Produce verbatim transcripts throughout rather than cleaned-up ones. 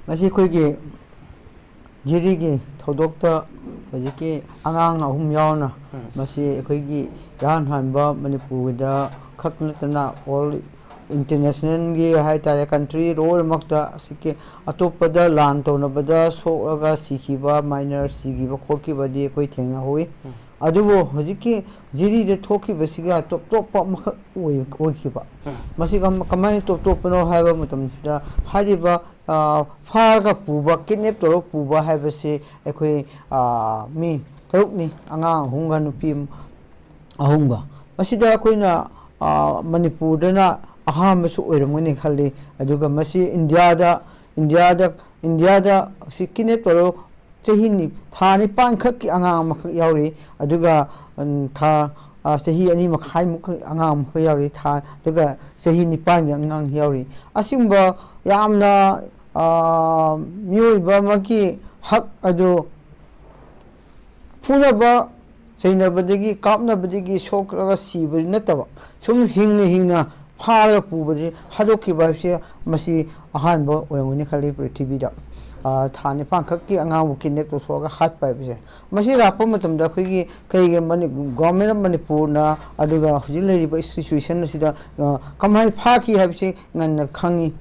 ꯉꯁꯤ ꯑꯩꯈꯣꯏꯒꯤ ꯖꯤꯔꯤꯒꯤ ꯊꯧꯗꯣꯛꯇ ꯍꯧꯖꯤꯛꯀꯤ ꯑꯉꯥꯡ ꯑꯍꯨꯝ ꯌꯥꯎꯅ, ꯎꯝ꯫ ꯃꯁꯤ ꯑꯩꯈꯣꯏꯒꯤ ꯏꯍꯥꯟ ꯍꯥꯟꯕ ꯃꯅꯤꯄꯨꯔꯗ ꯈꯛ ꯅꯠꯇꯅ all internationalꯒꯤ ꯍꯥꯏ ꯇꯥꯔꯦ, country ꯂꯣꯏꯅꯃꯛꯇ ꯑꯁꯤꯒꯤ ꯑꯇꯣꯞꯄꯗ ꯂꯥꯟ ꯇꯧꯅꯕꯗ ꯁꯣꯛꯂꯒ ꯁꯤꯈꯤꯕ, minor ꯁꯤꯈꯤꯕ ꯈꯣꯠꯈꯤꯕꯗꯤ ꯑꯩꯈꯣꯏ ꯊꯦꯡꯅꯍꯧꯋꯤ꯫ ꯎꯝ꯫ ꯑꯗꯨꯕꯨ ꯍꯧꯖꯤꯛꯀꯤ ꯖꯤꯔꯤꯗ ꯊꯣꯛꯈꯤꯕꯁꯤꯒ ꯇꯣꯞ ꯇꯣꯞꯄ ꯑꯃꯈꯛ ꯑꯣꯏ-, ꯑꯣꯏꯈꯤꯕ꯫ ꯎꯝ꯫ ꯃꯁꯤ ꯀꯝ-, ꯀꯃꯥꯏꯅ ꯇꯣꯞ ꯇꯣꯞꯄꯅꯣ ꯍꯥꯏꯕ ꯃꯇꯝꯁꯤꯗ, ꯍꯥꯏꯔꯤꯕ, ꯑ, ꯐꯥꯔꯒ ꯄꯨꯕ, kidnap ꯇꯧꯔꯒ ꯄꯨꯕ ꯍꯥꯏꯕꯁꯤ ꯑꯩꯈꯣꯏ, ꯑ, ꯃꯤ ꯇꯔꯨꯛꯅꯤ, ꯑꯉꯥꯡ ꯑꯍꯨꯝꯒ ꯅꯨꯄꯤ ꯑꯃ ꯑꯍꯨꯝꯒ꯫ ꯃꯁꯤꯗ ꯑꯩꯈꯣꯏꯅ, ꯑ, ꯃꯅꯤꯄꯨꯔꯗꯅ ꯑꯍꯥꯟꯕꯁꯨ ꯑꯣꯏꯔꯝꯒꯅꯤ ꯈꯜꯂꯤ꯫ ꯑꯗꯨꯒ ꯃꯁꯤ ꯏꯟꯗꯤꯌꯥꯗ, ꯏꯟꯗꯤꯌꯥꯗ, ꯏꯟꯗꯤꯌꯥꯗ ꯁꯤ kidnap ꯇꯧꯔꯒ ꯆꯍꯤ ꯅꯤ-, ꯊꯥ ꯅꯤꯄꯥꯟ ꯈꯛꯀꯤ ꯑꯉꯥꯡ ꯑꯃꯈꯛ ꯌꯥꯎꯔꯤ꯫ ꯑꯗꯨꯒ, ꯎꯝ, ꯊꯥ, ꯑ, ꯆꯍꯤ ꯑꯅꯤ ꯃꯈꯥꯏꯃꯨꯛ ꯑꯉꯥꯡ ꯑꯃꯈꯛ ꯌꯥꯎꯔꯤ꯫ ꯊꯥ, ꯑꯗꯨꯒ ꯆꯍꯤ ꯅꯤꯄꯥꯟꯒꯤ ꯑꯉꯥꯡ ꯌꯥꯎꯔꯤ꯫ ꯑꯁꯤꯒꯨꯝꯕ ꯌꯥꯝꯅ, ꯑ, ꯃꯤꯑꯣꯏꯕ ꯑꯃꯒꯤ ꯍꯛ ꯑꯗꯨ ꯐꯨꯅꯕ, ꯆꯩꯅꯕꯗꯒꯤ, ꯀꯥꯞꯅꯕꯗꯒꯤ ꯁꯣꯛꯂꯒ ꯁꯤꯕ ꯅꯠꯇꯕ, ꯁꯨꯝ ꯍꯤꯡꯅ ꯍꯤꯡꯅ ꯐꯥꯔꯒ ꯄꯨꯕꯁꯦ, ꯍꯥꯠꯇꯣꯛꯈꯤꯕ ꯍꯥꯏꯕꯁꯦ, ꯃꯁꯤ ꯑꯍꯥꯟꯕ ꯑꯣꯏꯔꯝꯒꯅꯤ ꯈꯜꯂꯤ ꯄ꯭ꯔꯤꯊꯤꯕꯤꯗ꯫ ꯑ, ꯊꯥ ꯅꯤꯄꯥꯟ ꯈꯛꯀꯤ ꯑꯉꯥꯡꯕꯨ kidnap ꯇꯧꯊꯣꯛꯑꯒ ꯍꯥꯠꯄ ꯍꯥꯏꯕꯁꯦ꯫ ꯃꯁꯤ ꯂꯥꯛꯄ ꯃꯇꯝꯗ ꯑꯩꯈꯣꯏꯒꯤ ꯀꯩꯒꯤ ꯃꯅꯤ-, Government of ꯃꯅꯤꯄꯨꯔꯅ, ꯑꯗꯨꯒ ꯍꯧꯖꯤꯛ ꯂꯩꯔꯤꯕ situation ꯑꯁꯤꯗ, ꯑ, ꯀꯃꯥꯏꯅ ꯐꯥꯈꯤ ꯍꯥꯏꯕꯁꯤ ꯉꯟꯅ ꯈꯪꯉꯤ꯫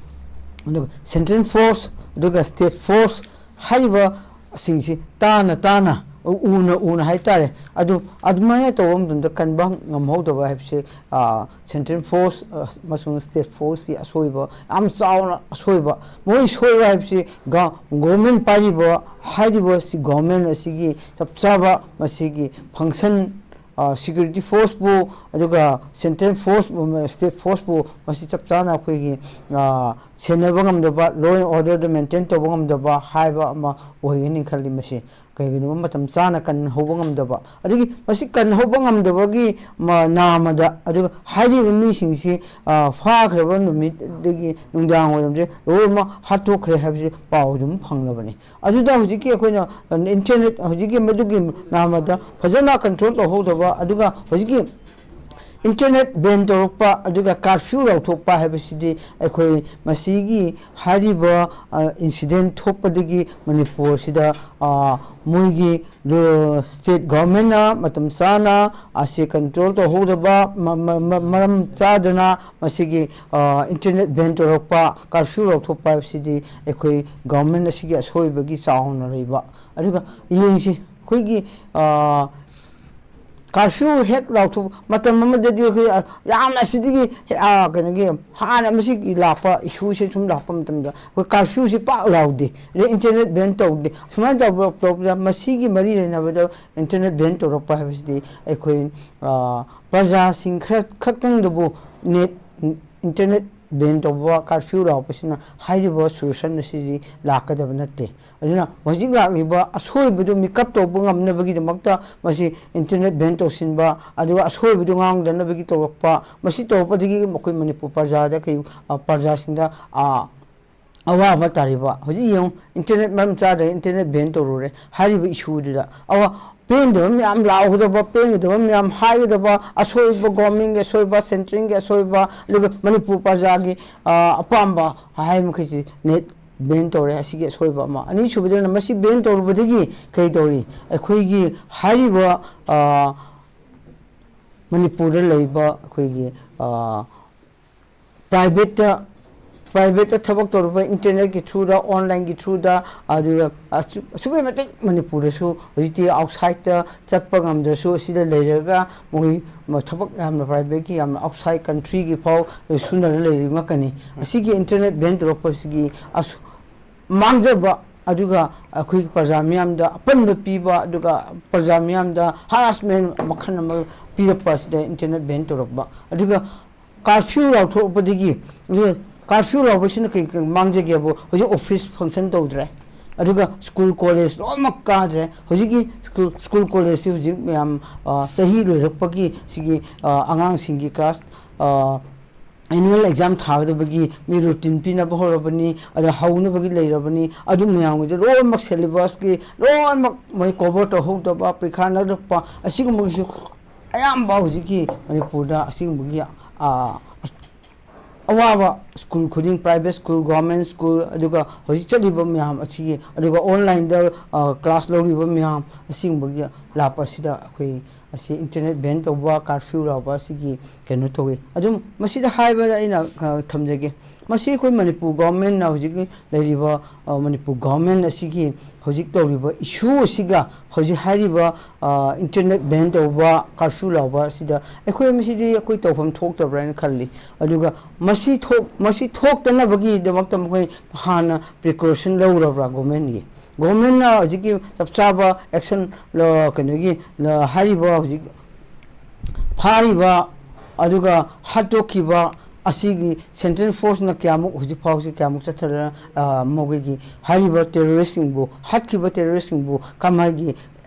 ꯑꯗꯨꯒ central force, ꯑꯗꯨꯒ state force ꯍꯥꯏꯔꯤꯕꯁꯤꯡꯁꯤ ꯇꯥꯅ ꯇꯥꯅ, ꯎꯅ ꯎꯅ ꯍꯥꯏꯇꯥꯔꯦ꯫ ꯑꯗꯨ ꯑꯗꯨꯃꯥꯏꯅ ꯇꯧꯕ ꯃꯇꯝꯗ ꯀꯟꯕ ꯉꯝꯍꯧꯗꯕ ꯍꯥꯏꯕꯁꯦ, ꯑ, central force, ꯑ, ꯑꯃꯁꯨꯡ state forceꯀꯤ ꯑꯁꯣꯏꯕ, ꯌꯥꯝ ꯆꯥꯎꯅ ꯑꯁꯣꯏꯕ꯫ ꯃꯣꯏ ꯁꯣꯏꯕ ꯍꯥꯏꯕꯁꯤ ꯒ-, government ꯄꯥꯏꯔꯤꯕ, ꯍꯥꯏꯔꯤꯕ ꯁꯤ government ꯑꯁꯤꯒꯤ ꯆꯞ ꯆꯥꯕ ꯃꯁꯤꯒꯤ function, ꯑ, security forceꯄꯨ, ꯑꯗꯨꯒ central force, state forceꯄꯨ ꯃꯁꯤ ꯆꯞ ꯆꯥꯅ ꯑꯩꯈꯣꯏꯒꯤ, ꯑ, ꯁꯦꯟꯅꯕ ꯉꯝꯗꯕ, law and orderꯗ maintain ꯇꯧꯕ ꯉꯝꯗꯕ ꯍꯥꯏꯕ ꯑꯃ ꯑꯣꯏꯒꯅꯤ ꯈꯜꯂꯤ꯫ ꯃꯁꯤ ꯀꯩꯒꯤꯅꯣꯕ ꯃꯇꯝ ꯆꯥꯅ ꯀꯟꯍꯧꯕ ꯉꯝꯗꯕ, ꯑꯗꯒꯤ ꯃꯁꯤ ꯀꯟꯍꯧꯕ ꯉꯝꯗꯕꯒꯤ ꯃ-, ꯅꯥꯝꯃꯗ, ꯑꯗꯨꯒ ꯍꯥꯏꯔꯤꯕ ꯃꯤꯁꯤꯡꯁꯤ, ꯑ, ꯐꯥꯈ꯭ꯔꯕ ꯅꯨꯃꯤꯠꯇꯒꯤ ꯅꯨꯡꯗꯥꯡ ꯋꯥꯏꯔꯝꯁꯦ ꯂꯣꯏꯅꯃꯛ ꯍꯥꯠꯇꯣꯛꯈ꯭ꯔꯦ ꯍꯥꯏꯕꯁꯤ ꯄꯥꯎ ꯑꯗꯨꯝ ꯐꯪꯂꯕꯅꯤ꯫ ꯑꯗꯨꯗ ꯍꯧꯖꯤꯛꯀꯤ ꯑꯩꯈꯣꯏꯅ internet, ꯍꯧꯖꯤꯛꯀꯤ ꯃꯗꯨꯒꯤ ꯅꯥꯝꯃꯗ ꯐꯖꯅ control ꯇꯧꯍꯧꯗꯕ, ꯑꯗꯨꯒ ꯍꯧꯖꯤꯛꯀꯤ ꯏꯟꯇꯔꯅꯦꯠ ꯕꯦꯟ ꯇꯧꯔꯛꯄ, ꯑꯗꯨꯒ ꯀꯥꯔꯐ꯭ꯌꯨ ꯂꯥꯎꯊꯣꯛꯄ ꯍꯥꯏꯕꯁꯤꯗꯤ ꯑꯩꯈꯣꯏ ꯃꯁꯤꯒꯤ ꯍꯥꯏꯔꯤꯕ, ꯑ, ꯏꯟꯁꯤꯗꯦꯟ ꯊꯣꯛꯄꯗꯒꯤ ꯃꯅꯤꯄꯨꯔꯁꯤꯗ, ꯑ, ꯃꯣꯏꯒꯤ ꯂꯣ-, ꯁ꯭ꯇꯦꯠ ꯒꯣꯚꯔꯟꯃꯦꯟꯅ ꯃꯇꯝ ꯆꯥꯅ ꯑꯁꯤ ꯀꯟꯇ꯭ꯔꯣꯜ ꯇꯧꯍꯧꯗꯕ, ꯃ-, ꯃ-, ꯃ-, ꯃꯔꯝ ꯆꯥꯗꯅ ꯃꯁꯤꯒꯤ, ꯑ, ꯏꯟꯇꯔꯅꯦꯠ ꯕꯦꯟ ꯇꯧꯔꯛꯄ, ꯀꯥꯔꯐ꯭ꯌꯨ ꯂꯥꯎꯊꯣꯛꯄ ꯍꯥꯏꯕꯁꯤꯗꯤ ꯑꯩꯈꯣꯏ ꯒꯣꯚꯔꯟꯃꯦꯟ ꯑꯁꯤꯒꯤ ꯑꯁꯣꯏꯕꯒꯤ ꯆꯥꯎꯅ ꯂꯩꯕ꯫ ꯑꯗꯨꯒ ꯌꯦꯡꯁꯤ, ꯑꯩꯈꯣꯏꯒꯤ, ꯑ, ꯀꯥꯔꯐ꯭ꯌꯨ ꯍꯦꯛ ꯂꯥꯎꯊꯣꯛ-, ꯃꯇꯝ ꯑꯃꯗꯗꯤ ꯑꯩꯈꯣꯏ, ꯑ, ꯌꯥꯝꯅ ꯑꯁꯤꯗꯒꯤ ꯍꯦ-, ꯑ, ꯀꯩꯅꯣꯒꯤ ꯍꯥꯟꯅ ꯃꯁꯤꯒꯤ ꯂꯥꯛꯄ ꯏꯁꯨꯁꯦ ꯁꯨꯝ ꯂꯥꯛꯄ ꯃꯇꯝꯗ ꯑꯩꯈꯣꯏ ꯀꯥꯔꯐ꯭ꯌꯨꯁꯦ ꯄꯥꯛ ꯂꯥꯎꯗꯦ, ꯑꯗꯩ ꯏꯟꯇꯔꯅꯦꯠ ꯕꯦꯟ ꯇꯧꯗꯦ꯫ ꯁꯨꯃꯥꯏꯅ ꯇꯧꯕ ꯇꯧꯕꯗ ꯃꯁꯤꯒꯤ ꯃꯔꯤ ꯂꯩꯅꯕꯗ ꯏꯟꯇꯔꯅꯦꯠ ꯕꯦꯟ ꯇꯧꯔꯛꯄ ꯍꯥꯏꯕꯁꯤꯗꯤ ꯑꯩꯈꯣꯏ, ꯑ, ꯄ꯭ꯔꯖꯥꯁꯤꯡ ꯈꯔ ꯈꯛꯇꯪꯗꯕꯨ ꯅꯦꯠ, ꯏꯟꯇꯔꯅꯦꯠ ꯕꯦꯟ ꯇꯧꯕ, ꯀꯥꯔꯐ꯭ꯌꯨ ꯂꯥꯎꯕꯁꯤꯅ ꯍꯥꯏꯔꯤꯕ ꯁꯣꯂꯨꯁꯟ ꯑꯁꯤꯗꯤ ꯂꯥꯛꯀꯗꯕ ꯅꯠꯇꯦ꯫ ꯑꯗꯨꯅ ꯍꯧꯖꯤꯛ ꯂꯥꯛꯂꯤꯕ ꯑꯁꯣꯏꯕꯗꯨ ꯃꯤꯀꯞ ꯇꯧꯕ ꯉꯝꯅꯕꯒꯤꯗꯃꯛꯇ ꯃꯁꯤ ꯏꯟꯇꯔꯅꯦꯠ ꯕꯦꯟ ꯇꯧꯁꯤꯟꯕ, ꯑꯗꯨꯒ ꯑꯁꯣꯏꯕꯗꯨ ꯉꯥꯡꯗꯅꯕꯒꯤ ꯇꯧꯔꯛꯄ, ꯃꯁꯤ ꯇꯧꯔꯛꯄꯗꯒꯤ ꯑꯩꯈꯣꯏ ꯃꯅꯤꯄꯨꯔ ꯄ꯭ꯔꯖꯥꯗ ꯀꯩ, ꯑ, ꯄ꯭ꯔꯖꯥꯁꯤꯡꯗ, ꯑ, ꯑꯋꯥꯕ ꯇꯥꯔꯤꯕ꯫ ꯍꯧꯖꯤꯛ ꯌꯦꯡꯉꯨ, ꯏꯟꯇꯔꯅꯦꯠ ꯃꯔꯝ ꯆꯥꯗꯅ ꯏꯟꯇꯔꯅꯦꯠ ꯕꯦꯟ ꯇꯧꯔꯨꯔꯦ꯫ ꯍꯥꯏꯔꯤꯕ ꯏꯁꯨꯗꯨꯗ ꯑꯋꯥ-, ꯄꯦꯟꯗꯕ ꯃꯌꯥꯝ ꯂꯥꯎꯒꯗꯕ, ꯄꯦꯟꯒꯗꯕ ꯃꯌꯥꯝ ꯍꯥꯏꯒꯗꯕ, ꯑꯁꯣꯏꯕ ꯒꯣꯔꯃꯦꯟꯒꯤ ꯑꯁꯣꯏꯕ, ꯁꯦꯟꯇ꯭ꯔꯦꯜꯒꯤ ꯑꯁꯣꯏꯕ, ꯑꯗꯨꯒ ꯃꯅꯤꯄꯨꯔ ꯄ꯭ꯔꯖꯥꯒꯤ, ꯑ, ꯑꯄꯥꯝꯕ ꯍꯥꯏ ꯃꯈꯩꯁꯤ ꯅꯦꯠ ꯕꯦꯟ ꯇꯧꯔꯦ꯫ ꯑꯁꯤꯒꯤ ꯑꯁꯣꯏꯕ ꯑꯃ꯫ ꯑꯅꯤꯁꯨꯕꯗꯅ ꯃꯁꯤ ꯕꯦꯟ ꯇꯧꯔꯨꯕꯗꯒꯤ ꯀꯔꯤ ꯇꯧꯔꯤ? ꯑꯩꯈꯣꯏꯒꯤ ꯍꯥꯏꯔꯤꯕ, ꯑ, ꯃꯅꯤꯄꯨꯔꯗ ꯂꯩꯕ ꯑꯩꯈꯣꯏꯒꯤ, ꯑ, ꯄ꯭ꯔꯥꯏꯚꯦꯠꯇ, ꯄ꯭ꯔꯥꯏꯚꯦꯠꯇ ꯊꯕꯛ ꯇꯧꯔꯨꯕ, ꯏꯟꯇꯔꯅꯦꯠꯀꯤ ꯊ꯭ꯔꯨꯗ, ꯑꯣꯟꯂꯥꯏꯟꯒꯤ ꯊ꯭ꯔꯨꯗ, ꯑꯗꯨꯒ ꯑꯁꯨ-, ꯑꯁꯨꯛꯀꯤ ꯃꯇꯤꯛ ꯃꯅꯤꯄꯨꯔꯗꯁꯨ ꯍꯧꯖꯤꯛꯇꯤ ꯑꯥꯎꯠꯁꯥꯏꯠꯇ ꯆꯠꯄ ꯉꯝꯗ꯭ꯔꯁꯨ, ꯑꯁꯤꯗ ꯂꯩꯔꯒ ꯃꯣꯏ ꯃ-, ꯊꯕꯛ ꯌꯥꯝꯅ ꯄ꯭ꯔꯥꯏꯚꯦꯠꯀꯤ ꯌꯥꯝꯅ ꯑꯥꯎꯠꯁꯥꯏꯠ ꯀꯟꯇ꯭ꯔꯤꯒꯤ ꯐꯥꯎ ꯁꯨꯅꯔ ꯂꯩꯔꯤ ꯉꯥꯛꯀꯅꯤ꯫ ꯑꯁꯤꯒꯤ ꯏꯟꯇꯔꯅꯦꯠ ꯕꯦꯟ ꯇꯧꯔꯛꯄꯁꯤꯒꯤ ꯑꯁꯨ-, ꯃꯥꯡꯖꯕ, ꯑꯗꯨꯒ ꯑꯩꯈꯣꯏꯒꯤ ꯄ꯭ꯔꯖꯥ ꯃꯤꯌꯥꯝꯗ ꯑꯄꯟꯕ ꯄꯤꯕ, ꯑꯗꯨꯒ ꯄ꯭ꯔꯖꯥ ꯃꯤꯌꯥꯝꯗ ꯍꯔꯥꯁꯃꯦꯟ ꯃꯈꯜ ꯑꯃ ꯄꯤꯔꯛꯄ ꯑꯁꯤꯗ ꯏꯟꯇꯔꯅꯦꯠ ꯕꯦꯟ ꯇꯧꯔꯛꯄ, ꯑꯗꯨꯒ ꯀꯥꯔꯐ꯭ꯌꯨ ꯂꯥꯎꯊꯣꯛꯄꯗꯒꯤ, ꯑꯗꯨꯒ ꯀꯥꯔꯐ꯭ꯌꯨ ꯂꯥꯎꯕꯁꯤꯅ ꯀꯩ, ꯀꯩ ꯃꯥꯡꯖꯒꯦꯕꯨ, ꯍꯧꯖꯤꯛ ꯑꯣꯐꯤꯁ ꯐꯪꯁꯟ ꯇꯧꯗ꯭ꯔꯦ, ꯑꯗꯨꯒ ꯁ꯭ꯀꯨꯜ ꯀꯣꯂꯦꯖ ꯂꯣꯏꯅꯃꯛ ꯀꯥꯗ꯭ꯔꯦ꯫ ꯍꯧꯖꯤꯛꯀꯤ ꯁ꯭ꯀꯨꯜ, ꯁ꯭ꯀꯨꯜ ꯀꯣꯂꯦꯖꯁꯤ ꯍꯧꯖꯤꯛ ꯃꯌꯥꯝ, ꯑ, ꯆꯍꯤ ꯂꯣꯏꯔꯛꯄꯒꯤ ꯁꯤꯒꯤ, ꯑ, ꯑꯉꯥꯡꯁꯤꯡꯒꯤ ꯀ꯭ꯂꯥꯁ, ꯑ, ꯑꯦꯅꯨꯋꯦꯜ ꯑꯦꯛꯖꯥꯝ ꯊꯥꯒꯗꯕꯒꯤ ꯃꯤ ꯔꯨꯇꯤꯟ ꯄꯤꯅꯕ ꯍꯧꯔꯕꯅꯤ, ꯑꯗ ꯍꯧꯅꯕꯒꯤ ꯂꯩꯔꯕꯅꯤ, ꯑꯗꯨ ꯃꯌꯥꯝꯒꯤꯗꯣ ꯂꯣꯏꯅꯃꯛ ꯁꯦꯂꯦꯕꯁꯀꯤ ꯂꯣꯏꯅꯃꯛ ꯃꯣꯏ ꯀꯣꯚꯔ ꯇꯧꯍꯧꯗꯕ, ꯄꯔꯤꯈꯥ ꯅꯛꯂꯛꯄ, ꯑꯁꯤꯒꯨꯝꯕꯒꯤꯁꯨ ꯑꯌꯥꯝꯕ ꯍꯧꯖꯤꯛꯀꯤ ꯃꯅꯤꯄꯨꯔꯗ ꯑꯁꯤꯒꯨꯝꯕꯒꯤ ꯑ, ꯑꯋꯥꯕ ꯁ꯭ꯀꯨꯜ ꯈꯨꯗꯤꯡ, private school, government school, ꯑꯗꯨꯒ ꯍꯧꯖꯤꯛ ꯆꯠꯂꯤꯕ ꯃꯌꯥꯝ ꯑꯁꯤꯒꯤ, ꯑꯗꯨꯒ online ꯗ class ꯂꯧꯔꯤꯕ ꯃꯌꯥꯝ ꯑꯁꯤꯒꯨꯝꯕꯒꯤ ꯂꯥꯛꯄ ꯑꯁꯤꯗ ꯑꯩꯈꯣꯏ ꯑꯁꯤ internet ban ꯇꯧꯕ, curfew ꯂꯥꯎꯕ ꯑꯁꯤꯒꯤ ꯀꯩꯅꯣ ꯇꯧꯋꯤ꯫ ꯑꯗꯨꯝ ꯃꯁꯤꯗ ꯍꯥꯏꯕꯗ ꯑꯩꯅ ꯑ, ꯊꯝꯖꯒꯦ, ꯃꯁꯤ ꯑꯩꯈꯣꯏ ꯃꯅꯤꯄꯨꯔ government ꯅ ꯍꯧꯖꯤꯛꯀꯤ ꯂꯩꯔꯤꯕ ꯑ, ꯃꯅꯤꯄꯨꯔ government ꯑꯁꯤꯒꯤ ꯍꯧꯖꯤꯛ ꯇꯧꯔꯤꯕ issue ꯑꯁꯤꯒ ꯍꯧꯖꯤꯛ ꯍꯥꯏꯔꯤꯕ ꯑ, internet ban ꯇꯧꯕ, curfew ꯂꯥꯎꯕ ꯑꯁꯤꯗ ꯑꯩꯈꯣꯏ ꯃꯁꯤꯗꯤ ꯑꯩꯈꯣꯏ ꯇꯧꯐꯝ ꯊꯣꯛꯇꯕ꯭ꯔꯥ ꯍꯥꯏꯅ ꯈꯜꯂꯤ꯫ ꯑꯗꯨꯒ ꯃꯁꯤ ꯊꯣꯛ ꯃꯁꯤ ꯊꯣꯛꯇꯅꯕꯒꯤꯗꯃꯛꯇ ꯃꯈꯣꯏ ꯍꯥꯟꯅ precaution ꯂꯧꯔꯕ꯭ꯔꯥ government ꯀꯤ? Government ꯅ ꯍꯧꯖꯤꯛꯀꯤ ꯆꯞ ꯆꯥꯕ action ꯂ- ꯀꯩꯅꯣꯒꯤ ꯂ- ꯍꯥꯏꯔꯤꯕ ꯍꯧꯖꯤꯛ ꯐꯥꯔꯤꯕ ꯑꯗꯨꯒ ꯍꯥꯠꯇꯣꯛꯈꯤꯕ ꯑꯁꯤꯒꯤ central force ꯅ ꯀꯌꯥꯃꯨꯛ ꯍꯧꯖꯤꯛ ꯐꯥꯎꯁꯤ ꯀꯌꯥꯃꯨꯛ ꯆꯠꯊꯗꯅ ꯑ, ꯃꯈꯣꯏꯒꯤ ꯍꯥꯏꯔꯤꯕ terrorist ꯁꯤꯡꯕꯨ, ꯍꯥꯠꯈꯤꯕ terrorist ꯁꯤꯡꯕꯨ ꯀꯃꯥꯏꯒꯤ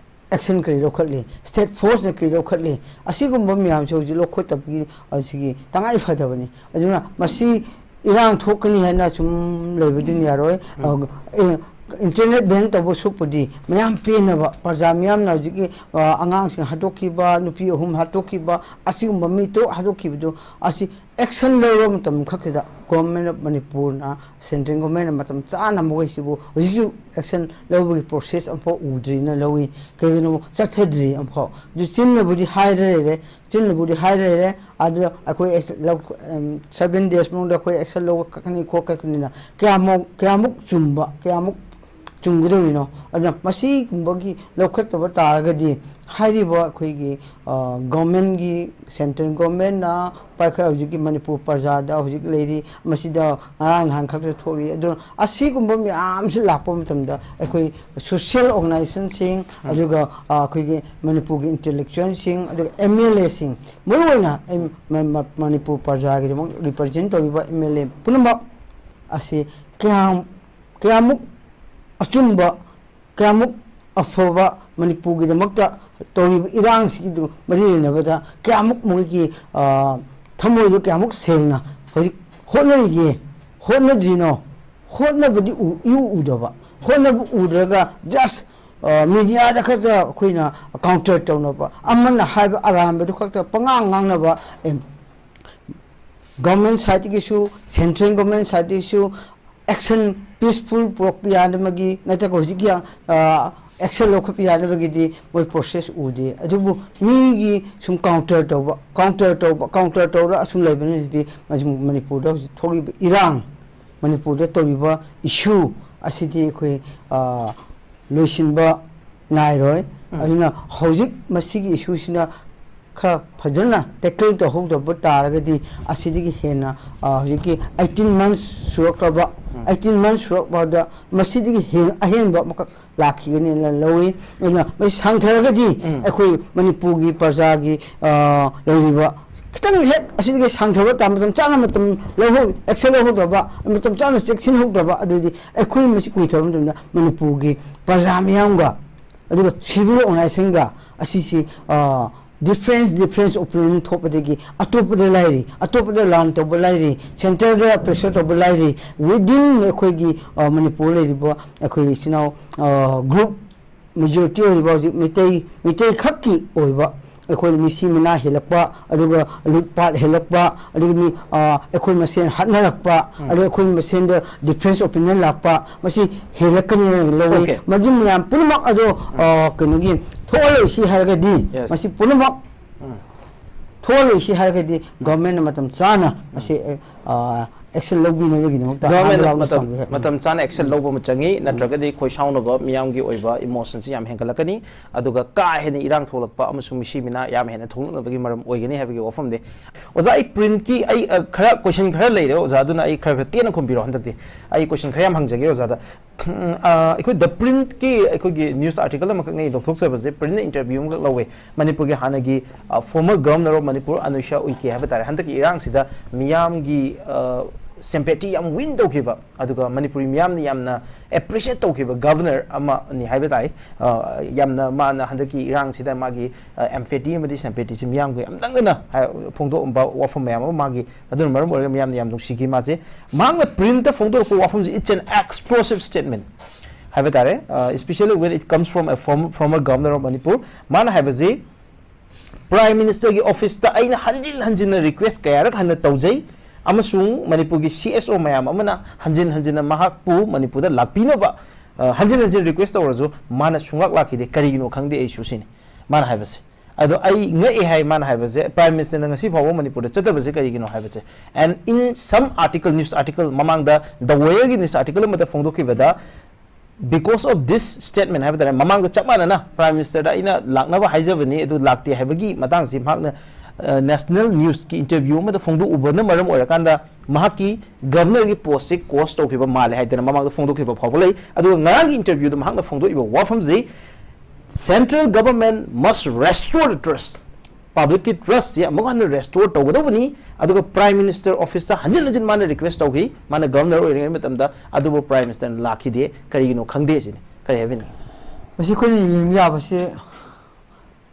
action ꯀꯔꯤ ꯂꯧꯈꯠꯂꯤ, state force ꯅ ꯀꯔꯤ ꯂꯧꯈꯠꯂꯤ, ꯑꯁꯤꯒꯨꯝꯕ ꯃꯌꯥꯝꯁꯦ ꯍꯧꯖꯤꯛ ꯂꯧꯈꯠꯇꯕꯒꯤ ꯑꯁꯤꯒꯤ ꯇꯉꯥꯏ ꯐꯗꯕꯅꯤ꯫ ꯑꯗꯨꯅ ꯃꯁꯤ ꯏꯔꯥꯡ ꯊꯣꯛꯀꯅꯤ ꯍꯥꯏꯅ ꯁꯨꯝ ꯂꯩꯕꯗꯨꯅ ꯌꯥꯔꯣꯏ꯫ ꯎꯝ꯫ ꯑ, ꯑꯦ, internet ban ꯇꯧꯕ ꯁꯔꯨꯛꯄꯨꯗꯤ ꯃꯌꯥꯝ ꯄꯦꯟꯅꯕ, ꯄ꯭ꯔꯖꯥ ꯃꯤꯌꯥꯝꯅ ꯍꯧꯖꯤꯛꯀꯤ ꯑ, ꯑꯉꯥꯡꯁꯤꯡ ꯍꯥꯠꯇꯣꯛꯈꯤꯕ, ꯅꯨꯄꯤ ꯑꯍꯨꯝ ꯍꯥꯠꯇꯣꯛꯈꯤꯕ, ꯑꯁꯤꯒꯨꯝꯕ ꯃꯤ ꯇꯔꯨꯛ ꯍꯥꯠꯇꯣꯛꯈꯤꯕꯗꯨ ꯑꯁꯤ action ꯂꯧꯔꯕ ꯃꯇꯝ ꯈꯛꯇꯗ Government of ꯃꯅꯤꯄꯨꯔꯅ, central government ꯅ ꯃꯇꯝ ꯆꯥꯅ ꯃꯈꯣꯏꯁꯤꯕꯨ ꯍꯧꯖꯤꯛꯁꯨ action ꯂꯧꯕꯒꯤ process ꯑꯃꯐꯥꯎ ꯎꯗ꯭ꯔꯤꯅ ꯂꯧꯏ꯫ ꯀꯩꯒꯤꯅꯣ ꯆꯠꯊꯗ꯭ꯔꯤ ꯑꯃꯐꯥꯎ꯫ ꯑꯗꯨ ꯆꯤꯟꯅꯕꯨꯗꯤ ꯍꯥꯏꯔ ꯂꯩꯔꯦ, ꯆꯤꯟꯅꯕꯨꯗꯤ ꯍꯥꯏꯔ ꯂꯩꯔꯦ, ꯑꯗꯨꯗ ꯑꯩꯈꯣꯏ action ꯂꯧ-, ꯎꯝ, seven days ꯃꯅꯨꯡꯗ ꯑꯩꯈꯣꯏ action ꯂꯧꯈꯠꯀꯅꯤ ꯈꯣꯠꯀꯅꯤꯅ ꯀꯌꯥꯃꯨꯛ, ꯀꯌꯥꯃꯨꯛ ꯆꯨꯝꯕ, ꯀꯌꯥꯃꯨꯛ ꯆꯨꯝꯒꯗꯧꯔꯤꯅꯣ? ꯑꯗꯨꯅ ꯃꯁꯤꯒꯨꯝꯕꯒꯤ ꯂꯧꯈꯠꯇꯕ ꯇꯥꯔꯒꯗꯤ ꯍꯥꯏꯔꯤꯕ ꯑꯩꯈꯣꯏꯒꯤ, ꯑ, government ꯀꯤ, central government ꯅ ꯄꯥꯏꯈꯠ-, ꯍꯧꯖꯤꯛꯀꯤ ꯃꯅꯤꯄꯨꯔ ꯄ꯭ꯔꯖꯥꯗ ꯍꯧꯖꯤꯛ ꯂꯩꯔꯤ, ꯃꯁꯤꯗ ꯉꯔꯥꯡ ꯅꯍꯥꯟ ꯈꯛꯇ ꯊꯣꯛꯂꯤ꯫ ꯑꯗꯨꯅ ꯑꯁꯤꯒꯨꯝꯕ ꯃꯌꯥꯝꯁꯤ ꯂꯥꯛꯄ ꯃꯇꯝꯗ ꯑꯩꯈꯣꯏ social organization ꯁꯤꯡ, ꯎꯝ꯫ ꯑꯗꯨꯒ, ꯑ, ꯑꯩꯈꯣꯏꯒꯤ ꯃꯅꯤꯄꯨꯔꯒꯤ intellectual ꯁꯤꯡ, ꯑꯗꯨꯒ M L A ꯁꯤꯡ, ꯃꯔꯨꯑꯣꯏꯅ ꯑꯩ ꯃ-, ꯃ-, ꯃꯅꯤꯄꯨꯔ ꯄ꯭ꯔꯖꯥꯒꯤꯗꯃꯛ represent ꯇꯧꯔꯤꯕ M L A ꯄꯨꯝꯅꯃꯛ ꯑꯁꯤ ꯀꯌꯥꯝ, ꯀꯌꯥꯃꯨꯛ ꯑꯆꯨꯝꯕ, ꯀꯌꯥꯃꯨꯛ ꯑꯐꯕ ꯃꯅꯤꯄꯨꯔꯒꯤꯗꯃꯛꯇ ꯇꯧꯔꯤꯕ ꯏꯔꯥꯡꯁꯤꯒꯤꯗꯨ ꯃꯔꯤ ꯂꯩꯅꯕꯗ ꯀꯌꯥꯃꯨꯛ ꯃꯣꯏꯒꯤ, ꯑ, ꯊꯃꯣꯏꯗꯣ ꯀꯌꯥꯃꯨꯛ ꯁꯦꯡꯅ ꯍꯧꯖꯤꯛ ꯍꯣꯠꯅꯔꯤꯒꯦ, ꯍꯣꯠꯅꯗ꯭ꯔꯤꯅꯣ? ꯍꯣꯠꯅꯕꯗꯤ ꯎ-, ꯏꯎ ꯎꯗꯕ꯫ ꯍꯣꯠꯅꯕ ꯎꯗ꯭ꯔꯒ just ꯃꯤꯗꯤꯌꯥꯗ ꯈꯛꯇ ꯑꯩꯈꯣꯏꯅ ꯀꯥꯎꯟꯇꯔ ꯇꯧꯅꯕ, ꯑꯃꯅ ꯍꯥꯏꯕ ꯑꯔꯥꯟꯕꯗꯨ ꯈꯛꯇ ꯄꯉꯥꯡ ꯉꯥꯡꯅꯕ, ꯑꯦ, ꯒꯚꯔꯟꯃꯦꯟ ꯁꯥꯏꯠꯇꯒꯤꯁꯨ, ꯁꯦꯟꯇ꯭ꯔꯦꯜ ꯒꯚꯔꯟꯃꯦꯟ ꯁꯥꯏꯠꯇꯒꯤꯁꯨ ꯑꯦꯛꯁꯟ ꯄꯤꯁꯐꯨꯜ ꯄꯨꯔꯛꯄ ꯌꯥꯅꯕꯒꯤ, ꯅꯠꯇ꯭ꯔꯒ ꯍꯧꯖꯤꯛꯀꯤ ꯑꯦꯛꯁꯟ ꯂꯧꯈꯠꯄ ꯌꯥꯅꯕꯒꯤꯗꯤ ꯃꯣꯏ ꯄ꯭ꯔꯣꯁꯦꯁ ꯎꯗꯦ꯫ ꯑꯗꯨꯕꯨ ꯃꯤꯒꯤ ꯁꯨꯝ ꯀꯥꯎꯟꯇꯔ ꯇꯧꯕ, ꯀꯥꯎꯟꯇꯔ ꯇꯧꯕ, ꯀꯥꯎꯟꯇꯔ ꯇꯧꯔ ꯑꯁꯨꯝ ꯂꯩꯕꯅꯤꯅ ꯍꯧꯖꯤꯛꯇꯤ ꯃꯅꯤꯄꯨꯔꯗ ꯍꯧꯖꯤꯛ ꯊꯣꯛꯂꯤꯕ ꯏꯔꯥꯡ, ꯃꯅꯤꯄꯨꯔꯗ ꯇꯧꯔꯤꯕ ꯏꯁꯨ ꯑꯁꯤꯗꯤ ꯑꯩꯈꯣꯏ, ꯑ, ꯂꯣꯏꯁꯤꯟꯕ ꯅꯥꯏꯔꯣꯏ꯫ ꯎꯝ꯫ ꯑꯗꯨꯅ ꯍꯧꯖꯤꯛ ꯃꯁꯤꯒꯤ ꯏꯁꯨꯁꯤꯅ ꯈꯔ ꯐꯖꯅ ꯇꯦꯀꯜ ꯇꯧꯍꯧꯗꯕ ꯇꯥꯔꯒꯗꯤ ꯑꯁꯤꯗꯒꯤ ꯍꯦꯟꯅ, ꯑ, ꯍꯧꯖꯤꯛꯀꯤ ꯑꯩꯠꯇꯤꯟ ꯃꯟꯁ ꯁꯨꯔꯛꯂꯕ, ꯎꯝ꯫ ꯑꯩꯠꯇꯤꯟ ꯃꯟꯁ ꯁꯨꯔꯛꯄꯗ ꯃꯁꯤꯗꯒꯤ ꯍꯦꯟꯅ ꯑꯍꯦꯟꯕ ꯑꯃꯈꯛ ꯂꯥꯛꯈꯤꯒꯅꯤꯅ ꯂꯧꯏ꯫ ꯑꯗꯨꯅ ꯃꯁꯤ ꯁꯥꯡꯊꯔꯒꯗꯤ ꯎꯝ꯫ ꯑꯩꯈꯣꯏ ꯃꯅꯤꯄꯨꯔꯒꯤ ꯄ꯭ꯔꯖꯥꯒꯤ, ꯑ, ꯂꯩꯔꯤꯕ ꯈꯤꯇꯪ ꯍꯦꯛ ꯑꯁꯤꯗꯒꯤ ꯁꯥꯡꯊꯕ ꯇꯥ-, ꯃꯇꯝ ꯆꯥꯅ ꯃꯇꯝ ꯂꯧꯍꯧ-, ꯑꯦꯛꯁꯟ ꯂꯧꯍꯧꯗꯕ, ꯃꯇꯝ ꯆꯥꯅ ꯆꯦꯛꯁꯤꯟꯍꯧꯗꯕ, ꯑꯗꯨꯗꯤ ꯑꯩꯈꯣꯏ ꯃꯁꯤ ꯀꯨꯏꯊꯕ ꯃꯇꯝꯗ ꯃꯅꯤꯄꯨꯔꯒꯤ ꯄ꯭ꯔꯖꯥ ꯃꯤꯌꯥꯝꯒ ꯑꯗꯨꯒ ꯁꯤꯚꯤꯜ ꯑꯣꯔꯒꯅꯥꯏꯖꯦꯁꯟꯒ ꯑꯁꯤꯁꯤ, ꯑ, ꯗꯤꯐ꯭ꯔꯦꯟꯁ, ꯗꯤꯐ꯭ꯔꯦꯟꯁ ꯑꯣꯄꯤꯅꯤꯌꯟ ꯊꯣꯛꯄꯗꯒꯤ ꯑꯇꯣꯞꯄꯗ ꯂꯩꯔꯤ, ꯑꯇꯣꯞꯄꯗ ꯂꯥꯟ ꯇꯧꯕ ꯂꯩꯔꯤ, ꯁꯦꯟꯇꯔꯗ ꯄ꯭ꯔꯦꯁꯔ ꯇꯧꯕ ꯂꯩꯔꯤ, ꯋꯤꯗꯤꯟ ꯑꯩꯈꯣꯏꯒꯤ, ꯑ, ꯃꯅꯤꯄꯨꯔ ꯂꯩꯔꯤꯕ ꯑꯩꯈꯣꯏ ꯏꯆꯤꯟ ꯏꯅꯥꯎ, ꯑ, ꯒ꯭ꯔꯨꯞ ꯃꯦꯖꯣꯔꯤꯇꯤ ꯑꯣꯏꯔꯤꯕ ꯍꯧꯖꯤꯛ ꯃꯩꯇꯩ, ꯃꯩꯇꯩ ꯈꯛꯀꯤ ꯑꯣꯏꯕ ꯑꯩꯈꯣꯏ ꯃꯤꯁꯤ ꯃꯤꯅꯥ ꯍꯦꯜꯂꯛꯄ, ꯑꯗꯨꯒ ꯂꯨꯠꯄꯥꯠ ꯍꯦꯜꯂꯛꯄ, ꯑꯗꯨꯒ ꯃꯤ, ꯑ, ꯑꯩꯈꯣꯏ ꯃꯁꯦꯟ ꯍꯥꯠꯅꯔꯛꯄ, ꯎꯝ꯫ ꯑꯗꯨꯒ ꯑꯩꯈꯣꯏ ꯃꯁꯦꯟꯗ ꯗꯤꯐ꯭ꯔꯦꯟꯁ ꯑꯣꯄꯤꯅꯤꯌꯟ ꯂꯥꯛꯄ, ꯃꯁꯤ ꯍꯦꯜꯂꯛꯀꯅꯤ ꯍꯥꯏꯅ ꯂꯧꯏ꯫ Okay꯫ ꯃꯗꯨ ꯃꯌꯥꯝ ꯄꯨꯝꯅꯃꯛ ꯑꯗꯣ, ꯑ, ꯀꯩꯅꯣꯒꯤ ꯊꯣꯛꯍꯜꯂꯣꯏꯁꯤ ꯍꯥꯏꯔꯒꯗꯤ, Yes꯫ ꯃꯁꯤ ꯄꯨꯝꯅꯃꯛ ꯎꯝ꯫ ꯊꯣꯛꯍꯜꯂꯣꯏꯁꯤ ꯍꯥꯏꯔꯒꯗꯤ ꯒꯚꯔꯟꯃꯦꯟꯠꯅ ꯃꯇꯝ ꯆꯥꯅ ꯎꯝ꯫ ꯃꯁꯤ, ꯑ, ꯑꯦꯛꯁꯟ ꯂꯧꯕꯤꯅꯕꯒꯤꯗꯃꯛꯇ ꯒꯚꯔꯟꯃꯦꯟꯠꯅ ꯑꯍꯥꯟꯕ ꯌꯥꯎꯅ ꯃꯇꯝ, ꯆꯪꯕꯤꯔꯦ꯫ ꯃꯇꯝ ꯆꯥꯅ ꯑꯦꯛꯁꯟ ꯎꯝ꯫ ꯂꯧꯕ ꯑꯃ ꯆꯪꯉꯤ, ꯎꯝ꯫ ꯅꯠꯇ꯭ꯔꯒꯗꯤ ꯈꯣꯏ ꯁꯥꯎꯅꯕ ꯃꯤꯌꯥꯝꯒꯤ ꯑꯣꯏꯕ ꯏꯃꯣꯁꯟꯁꯤ ꯌꯥꯝ ꯍꯦꯟꯒꯠꯂꯛꯀꯅꯤ, ꯑꯗꯨꯒ ꯀꯥ ꯍꯦꯟꯅ ꯏꯔꯥꯡ ꯊꯣꯛꯂꯛꯄ ꯑꯃꯁꯨꯡ ꯃꯤꯁꯤ ꯃꯤꯅꯥ ꯌꯥꯝ ꯍꯦꯟꯅ ꯊꯣꯛꯂꯛꯅꯕꯒꯤ ꯃꯔꯝ ꯑꯣꯏꯒꯅꯤ ꯍꯥꯏꯕꯒꯤ ꯋꯥꯐꯝꯅꯤ꯫ ꯑꯣꯖꯥ, ꯑꯩ ꯄ꯭ꯔꯤꯟꯠꯀꯤ ꯑꯩ, ꯑ, ꯈꯔ ꯀꯣꯏꯁꯟ ꯈꯔ ꯂꯩꯔꯦ ꯑꯣꯖꯥ, ꯑꯗꯨꯅ ꯑꯩ ꯈꯔ ꯈꯔ ꯇꯦꯟꯅ ꯈꯨꯝꯕꯤꯔꯣ ꯍꯟꯗꯛꯇꯤ꯫ ꯑꯩ ꯀꯣꯏꯁꯟ ꯈꯔ ꯌꯥꯝ ꯍꯪꯖꯒꯦ ꯑꯣꯖꯥꯗ꯫ ꯎꯝ, ꯑ, ꯑꯩꯈꯣꯏ ꯗ ꯄ꯭ꯔꯤꯟꯠꯀꯤ ꯑꯩꯈꯣꯏꯒꯤ ꯅ꯭ꯌꯨꯁ ꯑꯥꯔꯇꯤꯀꯜ ꯑꯃꯈꯛꯅꯦ ꯑꯩ ꯂꯧꯊꯣꯛꯆꯕꯁꯦ, ꯄ꯭ꯔꯤꯟꯠꯅ ꯏꯟꯇꯔꯚ꯭ꯌꯨ ꯑꯃꯈꯛ ꯂꯧꯋꯦ꯫ ꯃꯅꯤꯄꯨꯔꯒꯤ ꯍꯥꯟꯅꯒꯤ, ꯑ, former governor of Manipur ꯑꯅꯨꯁ꯭ꯌꯥ ꯎꯏꯀꯦ ꯍꯥꯏꯕ ꯇꯥꯔꯦ, ꯍꯟꯗꯛꯀꯤ ꯏꯔꯥꯡꯁꯤꯗ ꯃꯤꯌꯥꯝꯒꯤ, ꯑ, sympathy ꯌꯥꯝ win ꯇꯧꯈꯤꯕ, ꯑꯗꯨꯒ ꯃꯅꯤꯄꯨꯔꯤ ꯃꯤꯌꯥꯝꯅ ꯌꯥꯝꯅ appreciate ꯇꯧꯈꯤꯕ governor ꯑꯃꯅꯤ ꯍꯥꯏꯕ ꯇꯥꯏ꯫ ꯑ, ꯌꯥꯝꯅ ꯃꯥꯅ ꯍꯟꯗꯛꯀꯤ ꯏꯔꯥꯡꯁꯤꯗ ꯃꯥꯒꯤ, ꯑ, empathy ꯑꯃꯗꯤ sympathyꯁꯤ ꯃꯤꯌꯥꯝꯒ ꯌꯥꯝ ꯅꯛꯅꯅ, ꯑ, ꯐꯣꯡꯗꯣꯛꯑꯝꯕ ꯋꯥꯐꯝ ꯃꯌꯥꯝ ꯑꯃ ꯃꯥꯒꯤ ꯑꯗꯨꯅ ꯃꯔꯝ ꯑꯣꯏꯔꯒ ꯃꯤꯌꯥꯝꯅ ꯌꯥꯝ ꯅꯨꯡꯁꯤꯈꯤ ꯃꯥꯁꯦ꯫ ꯃꯍꯥꯛꯅ ꯄ꯭ꯔꯤꯟꯠꯇ ꯐꯣꯡꯗꯣꯔꯛꯄ ꯋꯥꯐꯝꯁꯤ, it's an explosive statement꯫ ꯍꯥꯏꯕ ꯇꯥꯔꯦ, especially when it comes from a former, former governor of Manipur. ꯃꯥꯅ ꯍꯥꯏꯕꯁꯤ, Prime Ministerꯒꯤ officeꯇ ꯑꯩꯅ ꯍꯟꯖꯤꯟ ꯍꯟꯖꯤꯟꯅ request ꯀꯌꯥꯔꯛ ꯍꯟꯅ ꯇꯧꯖꯩ, ꯑꯃꯁꯨꯡ ꯃꯅꯤꯄꯨꯔꯒꯤ C S O ꯃꯌꯥꯝ ꯑꯃꯅ ꯍꯟꯖꯤꯟ ꯍꯟꯖꯤꯟꯅ ꯃꯍꯥꯛꯄꯨ ꯃꯅꯤꯄꯨꯔꯗ ꯂꯥꯛꯄꯤꯅꯕ, ꯑ, ꯍꯟꯖꯤꯟ ꯍꯟꯖꯤꯟ request ꯇꯧꯔꯁꯨ ꯃꯥꯅ ꯁꯨꯡꯂꯥꯛ ꯂꯥꯛꯈꯤꯗꯦ꯫ ꯀꯔꯤꯒꯤꯅꯣ ꯈꯪꯗꯦ ꯑꯩꯁꯨ, ꯁꯤꯅꯤ ꯃꯥꯅ ꯍꯥꯏꯕꯁꯦ꯫ ꯑꯗꯣ ꯑꯩ ꯉꯛꯑꯦ ꯍꯥꯏ ꯃꯥꯅ ꯍꯥꯏꯕꯁꯦ, Prime Ministerꯅ ꯉꯁꯤ ꯐꯥꯎꯕ ꯃꯅꯤꯄꯨꯔꯗ ꯆꯠꯇꯕꯁꯦ ꯀꯔꯤꯒꯤꯅꯣ ꯍꯥꯏꯕꯁꯦ꯫ And in some article, news article, ꯃꯃꯥꯡꯗ The Wireꯒꯤ news article ꯑꯃꯗ ꯐꯣꯡꯗꯣꯛꯈꯤꯕꯗ, because of this statement ꯍꯥꯏꯕ ꯇꯥꯔꯦ, ꯃꯃꯥꯡꯗ ꯆꯞ ꯃꯥꯟꯅꯅ Prime Ministerꯗ ꯑꯩꯅ ꯂꯥꯛꯅꯕ ꯍꯥꯏꯖꯕꯅꯤ, ꯑꯗꯨ ꯂꯥꯛꯇꯦ ꯍꯥꯏꯕꯒꯤ ꯃꯇꯥꯡꯁꯤ ꯃꯍꯥꯛꯅ, ꯑ, national newsꯀꯤ interview ꯑꯃꯗ ꯐꯣꯡꯗꯣꯛꯎꯕꯅ ꯃꯔꯝ ꯑꯣꯏꯔꯀꯥꯟꯗ ꯃꯍꯥꯛꯀꯤ governorꯒꯤ postꯁꯤ quash ꯇꯧꯈꯤꯕ ꯃꯥꯜꯂꯦ ꯍꯥꯏꯗꯅ ꯃꯃꯥꯡꯗ ꯐꯣꯡꯗꯣꯛꯈꯤꯕ ꯐꯥꯎꯕ ꯂꯩ꯫ ꯑꯗꯨꯒ ꯉꯔꯥꯡꯒꯤ interviewꯗ ꯃꯍꯥꯛꯅ ꯐꯣꯡꯗꯣꯛꯏꯕ ꯋꯥꯐꯝꯁꯤ, "Central government must restore the trust." Publicꯀꯤ trustꯁꯤ ꯑꯃꯨꯛ ꯍꯟꯅ restore ꯇꯧꯒꯗꯧꯕꯅꯤ꯫ ꯑꯗꯨꯒ Prime Minister officeꯇ ꯍꯟꯖꯤꯟ ꯍꯟꯖꯤꯟ ꯃꯥꯅ request ꯇꯧꯈꯤ, ꯃꯥꯅ governor ꯑꯣꯏꯔꯤꯉꯩ ꯃꯇꯝꯗ, ꯑꯗꯨꯕꯨ Prime Ministerꯅ ꯂꯥꯛꯈꯤꯗꯦ꯫ ꯀꯔꯤꯒꯤꯅꯣ ꯈꯪꯗꯦ ꯁꯤꯅꯤ꯫ ꯀꯔꯤ ꯍꯥꯏꯕꯤꯅꯤꯡꯉꯤ? ꯃꯁꯤ ꯑꯩꯈꯣꯏꯅ ꯌꯦꯡꯕ ꯌꯥꯕꯁꯤ,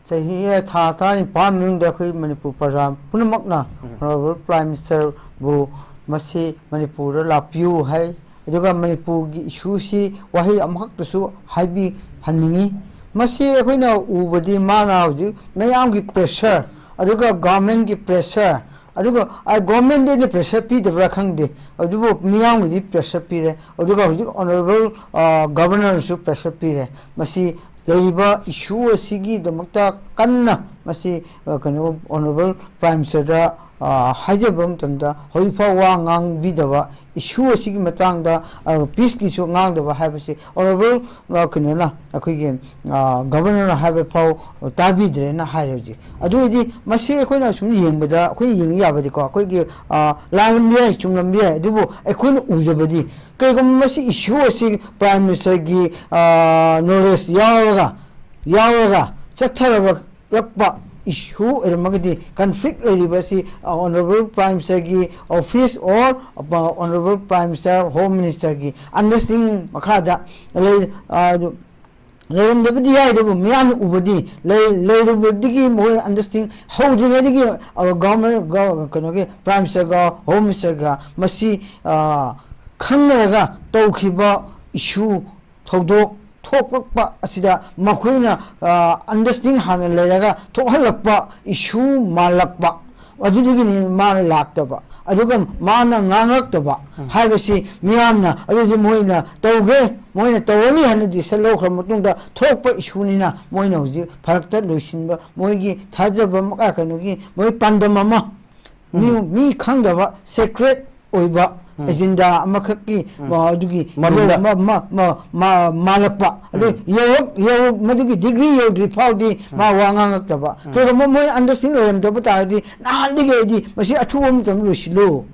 ꯆꯍꯤ, ꯊꯥ ꯇꯔꯥꯅꯤꯄꯥꯟ ꯃꯅꯨꯡꯗ ꯑꯩꯈꯣꯏ ꯃꯅꯤꯄꯨꯔ ꯄ꯭ꯔꯖꯥ ꯄꯨꯝꯅꯃꯛꯅ Honorable Prime Ministerꯕꯨ ꯃꯁꯤ ꯃꯅꯤꯄꯨꯔꯗ ꯂꯥꯛꯄꯤꯌꯨ ꯍꯥꯏ꯫ ꯑꯗꯨꯒ ꯃꯅꯤꯄꯨꯔꯒꯤ issueꯁꯤ ꯋꯥꯍꯩ ꯑꯃꯈꯛꯇꯁꯨ ꯍꯥꯏꯕꯤꯍꯟꯅꯤꯡꯉꯤ꯫ ꯃꯁꯤ ꯑꯩꯈꯣꯏꯅ ꯎꯕꯗꯤ ꯃꯥꯅ ꯍꯧꯖꯤꯛ ꯃꯌꯥꯝꯒꯤ pressure, ꯑꯗꯨꯒ governmentꯀꯤ pressure, ꯑꯗꯨꯒ, ꯑ, governmentꯗꯤ pressure ꯄꯤꯗꯕ꯭ꯔꯥ ꯈꯪꯗꯦ, ꯑꯗꯨꯕꯨ ꯃꯤꯌꯥꯝꯒꯤꯗꯤ pressure ꯄꯤꯔꯦ꯫ ꯑꯗꯨꯒ ꯍꯧꯖꯤꯛ Honorable, ꯑ, Governorꯁꯨ pressure ꯄꯤꯔꯦ꯫ ꯃꯁꯤ ꯂꯩꯔꯤꯕ issue ꯑꯁꯤꯒꯤꯗꯃꯛꯇ ꯀꯟꯅ ꯃꯁꯤ, ꯑ, ꯀꯩꯅꯣ, Honorable Prime Ministerꯗ, ꯑ, ꯍꯥꯏꯖꯕ ꯃꯇꯝꯗ ꯍꯧꯖꯤꯛꯐꯥꯎ ꯋꯥ ꯉꯥꯡꯕꯤꯗꯕ, issue ꯑꯁꯤꯒꯤ ꯃꯇꯥꯡꯗ, ꯑ, peaceꯀꯤꯁꯨ ꯉꯥꯡꯗꯕ ꯍꯥꯏꯕꯁꯤ Honorable, ꯑ, ꯀꯩꯅꯣꯅ, ꯑꯩꯈꯣꯏꯒꯤ, ꯑ, Governorꯅ ꯍꯥꯏꯕ ꯐꯥꯎ ꯇꯥꯕꯤꯗ꯭ꯔꯦꯅ ꯍꯥꯏꯔꯦ ꯍꯧꯖꯤꯛ꯫ ꯑꯗꯨ ꯑꯣꯏꯔꯗꯤ ꯃꯁꯤ ꯑꯩꯈꯣꯏꯅ ꯁꯨꯝ ꯌꯦꯡꯕꯗ, ꯑꯩꯈꯣꯏꯅ ꯌꯦꯡꯕ ꯌꯥꯕꯗꯤꯀꯣ, ꯑꯩꯈꯣꯏꯒꯤ, ꯑ, ꯂꯥꯜꯂꯝꯕ ꯌꯥꯏ, ꯆꯨꯝꯂꯝꯕ ꯌꯥꯏ, ꯑꯗꯨꯕꯨ ꯑꯩꯈꯣꯏꯅ ꯎꯖꯕꯗꯤ ꯀꯩꯒꯨꯝꯕ ꯃꯁꯤ issue ꯑꯁꯤ Prime Ministerꯒꯤ, ꯑ, knowledge ꯌꯥꯎꯔꯒ, ꯌꯥꯎꯔꯒ ꯆꯠꯊꯔꯕ ꯔꯛꯄ issue ꯑꯣꯏꯔꯝꯃꯒꯗꯤ, conflict ꯂꯩꯔꯤꯕ ꯑꯁꯤ, ꯑ, Honorable Prime Ministerꯒꯤ office or, ꯑ, Honorable Prime Minister, Home Ministerꯒꯤ understanding ꯃꯈꯥꯗ ꯂꯩ-, ꯑ, ꯑꯗꯨ ꯂꯩꯔꯝꯗꯕꯗꯤ ꯌꯥꯏ, ꯑꯗꯨꯕꯨ ꯃꯤꯌꯥꯝꯅ ꯎꯕꯗꯤ ꯂꯩ-, ꯂꯩꯔꯨꯕꯗꯒꯤ ꯃꯈꯣꯏ understanding ꯍꯧꯗ꯭ꯔꯤꯉꯩꯗꯒꯤ, ꯑ, Governor, ꯒ-, ꯀꯩꯅꯣꯒꯤ Prime Ministerꯒ Home Ministerꯒ ꯃꯁꯤ, ꯑ, ꯈꯪꯅꯔꯒ ꯇꯧꯈꯤꯕ issue ꯊꯧꯗꯣꯛ ꯊꯣꯛꯂꯛꯄ ꯑꯁꯤꯗ ꯃꯈꯣꯏꯅ ꯑꯟꯗꯔꯁ꯭ꯇꯦꯟꯗꯤꯡ ꯍꯥꯟꯅ ꯂꯩꯔꯒ ꯊꯣꯛꯍꯜꯂꯛꯄ ꯏꯁꯨ ꯃꯥꯜꯂꯛꯄ, ꯑꯗꯨꯗꯒꯤꯅꯤ ꯃꯥꯅ ꯂꯥꯛꯇꯕ꯫ ꯑꯗꯨꯒ ꯃꯥꯅ ꯉꯥꯡꯂꯛꯇꯕ ꯍꯥꯏꯕꯁꯤ ꯃꯤꯌꯥꯝꯅ ꯑꯗꯨꯗꯤ ꯃꯣꯏꯅ ꯇꯧꯒꯦ, ꯃꯣꯏꯅ ꯇꯧꯔꯅꯤ ꯍꯥꯏꯅ ꯗꯤꯁꯤꯖꯟ ꯂꯧꯈ꯭ꯔ ꯃꯇꯨꯡꯗ ꯊꯣꯛꯄ ꯏꯁꯨꯅꯤꯅ ꯃꯣꯏꯅ ꯍꯧꯖꯤꯛ ꯐꯔꯛꯇ ꯂꯣꯏꯁꯤꯟꯕ, ꯃꯣꯏꯒꯤ ꯊꯥꯖꯕ ꯑꯃ, ꯀꯩꯅꯣꯒꯤ ꯃꯣꯏ ꯄꯥꯟꯗꯝ ꯑꯃ, ꯃꯤ, ꯃꯤ ꯈꯪꯗꯕ ꯁꯦꯀ꯭ꯔꯦꯠ ꯑꯣꯏꯕ ꯑꯦꯖꯦꯟꯗꯥ ꯑꯃꯈꯛꯀꯤ, ꯃ-, ꯑꯗꯨꯒꯤ ꯃꯔꯨꯝꯗ꯫ ꯌꯧ-, ꯃ-, ꯃ-, ꯃ-, ꯃ-, ꯃꯥꯜꯂꯛꯄ꯫ ꯑꯗꯨ ꯌꯧꯔꯛ-, ꯌꯧꯔꯛ-, ꯃꯗꯨꯒꯤ ꯗꯤꯒ꯭ꯔꯤ ꯌꯧꯗ꯭ꯔꯤ ꯐꯥꯎꯗꯤ ꯃꯥ ꯋꯥ ꯉꯥꯡꯉꯛꯇꯕ꯫ ꯀꯩꯒꯨꯝꯕ ꯃꯣꯏ ꯑꯟꯗꯔꯁ꯭ꯇꯦꯟꯗꯤꯡ ꯑꯣꯏꯔꯝꯗꯕ ꯇꯥꯔꯗꯤ ꯅꯍꯥꯟꯗꯒꯤ ꯑꯩꯗꯤ ꯃꯁꯤ ꯑꯊꯨꯕ ꯃꯇꯝꯗ ꯂꯣꯏꯁꯤꯜꯂꯨ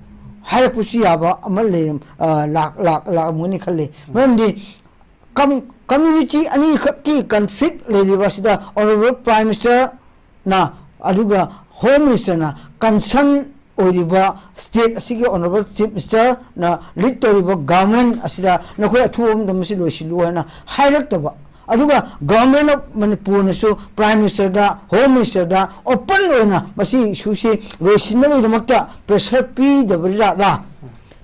ꯍꯥꯏꯔꯛꯄꯁꯨ ꯌꯥꯕ ꯑꯃ ꯂꯩꯔꯝ-, ꯑ, ꯂꯥꯛ-, ꯂꯥꯛ-, ꯂꯥꯛꯂꯝꯒꯅꯤ ꯈꯜꯂꯤ꯫ ꯃꯔꯝꯗꯤ ꯀꯝ-, ꯀꯝꯃ꯭ꯌꯨꯅꯤꯇꯤ ꯑꯅꯤꯈꯛꯀꯤ ꯀꯟꯐ꯭ꯂꯤꯛ ꯂꯩꯔꯤꯕ ꯑꯁꯤꯗ ꯑꯣꯅꯔꯦꯕꯜ ꯄ꯭ꯔꯥꯏꯝ ꯃꯤꯅꯤꯁꯇꯔꯅ ꯑꯗꯨꯒ ꯍꯣꯝ ꯃꯤꯅꯤꯁꯇꯔꯅ ꯀꯟꯁꯔꯟ ꯑꯣꯏꯔꯤꯕ ꯁ꯭ꯇꯦꯠ ꯑꯁꯤꯒꯤ ꯑꯣꯅꯔꯦꯕꯜ ꯆꯤꯐ ꯃꯤꯅꯤꯁꯇꯔꯅ ꯂꯤꯗ ꯇꯧꯔꯤꯕ ꯒꯚꯔꯟꯃꯦꯟ ꯑꯁꯤꯗ ꯅꯈꯣꯏ ꯑꯊꯨꯕ ꯑꯃꯗ ꯃꯁꯤ ꯂꯣꯏꯁꯤꯜꯂꯨ ꯍꯥꯏꯅ ꯍꯥꯏꯔꯛꯇꯕ, ꯑꯗꯨꯒ ꯒꯚꯔꯟꯃꯦꯟ ꯑꯣꯐ ꯃꯅꯤꯄꯨꯔꯅꯁꯨ ꯄ꯭ꯔꯥꯏꯝ ꯃꯤꯅꯤꯁꯇꯔꯗ, ꯍꯣꯝ ꯃꯤꯅꯤꯁꯇꯔꯗ ꯑꯣꯄꯟ ꯑꯣꯏꯅ ꯃꯁꯤ ꯏꯁꯨꯁꯤ ꯂꯣꯏꯁꯤꯟꯅꯕꯒꯤꯗꯃꯛꯇ ꯄ꯭ꯔꯦꯁꯔ ꯄꯤꯗꯕ ꯖꯥꯠꯂꯥ?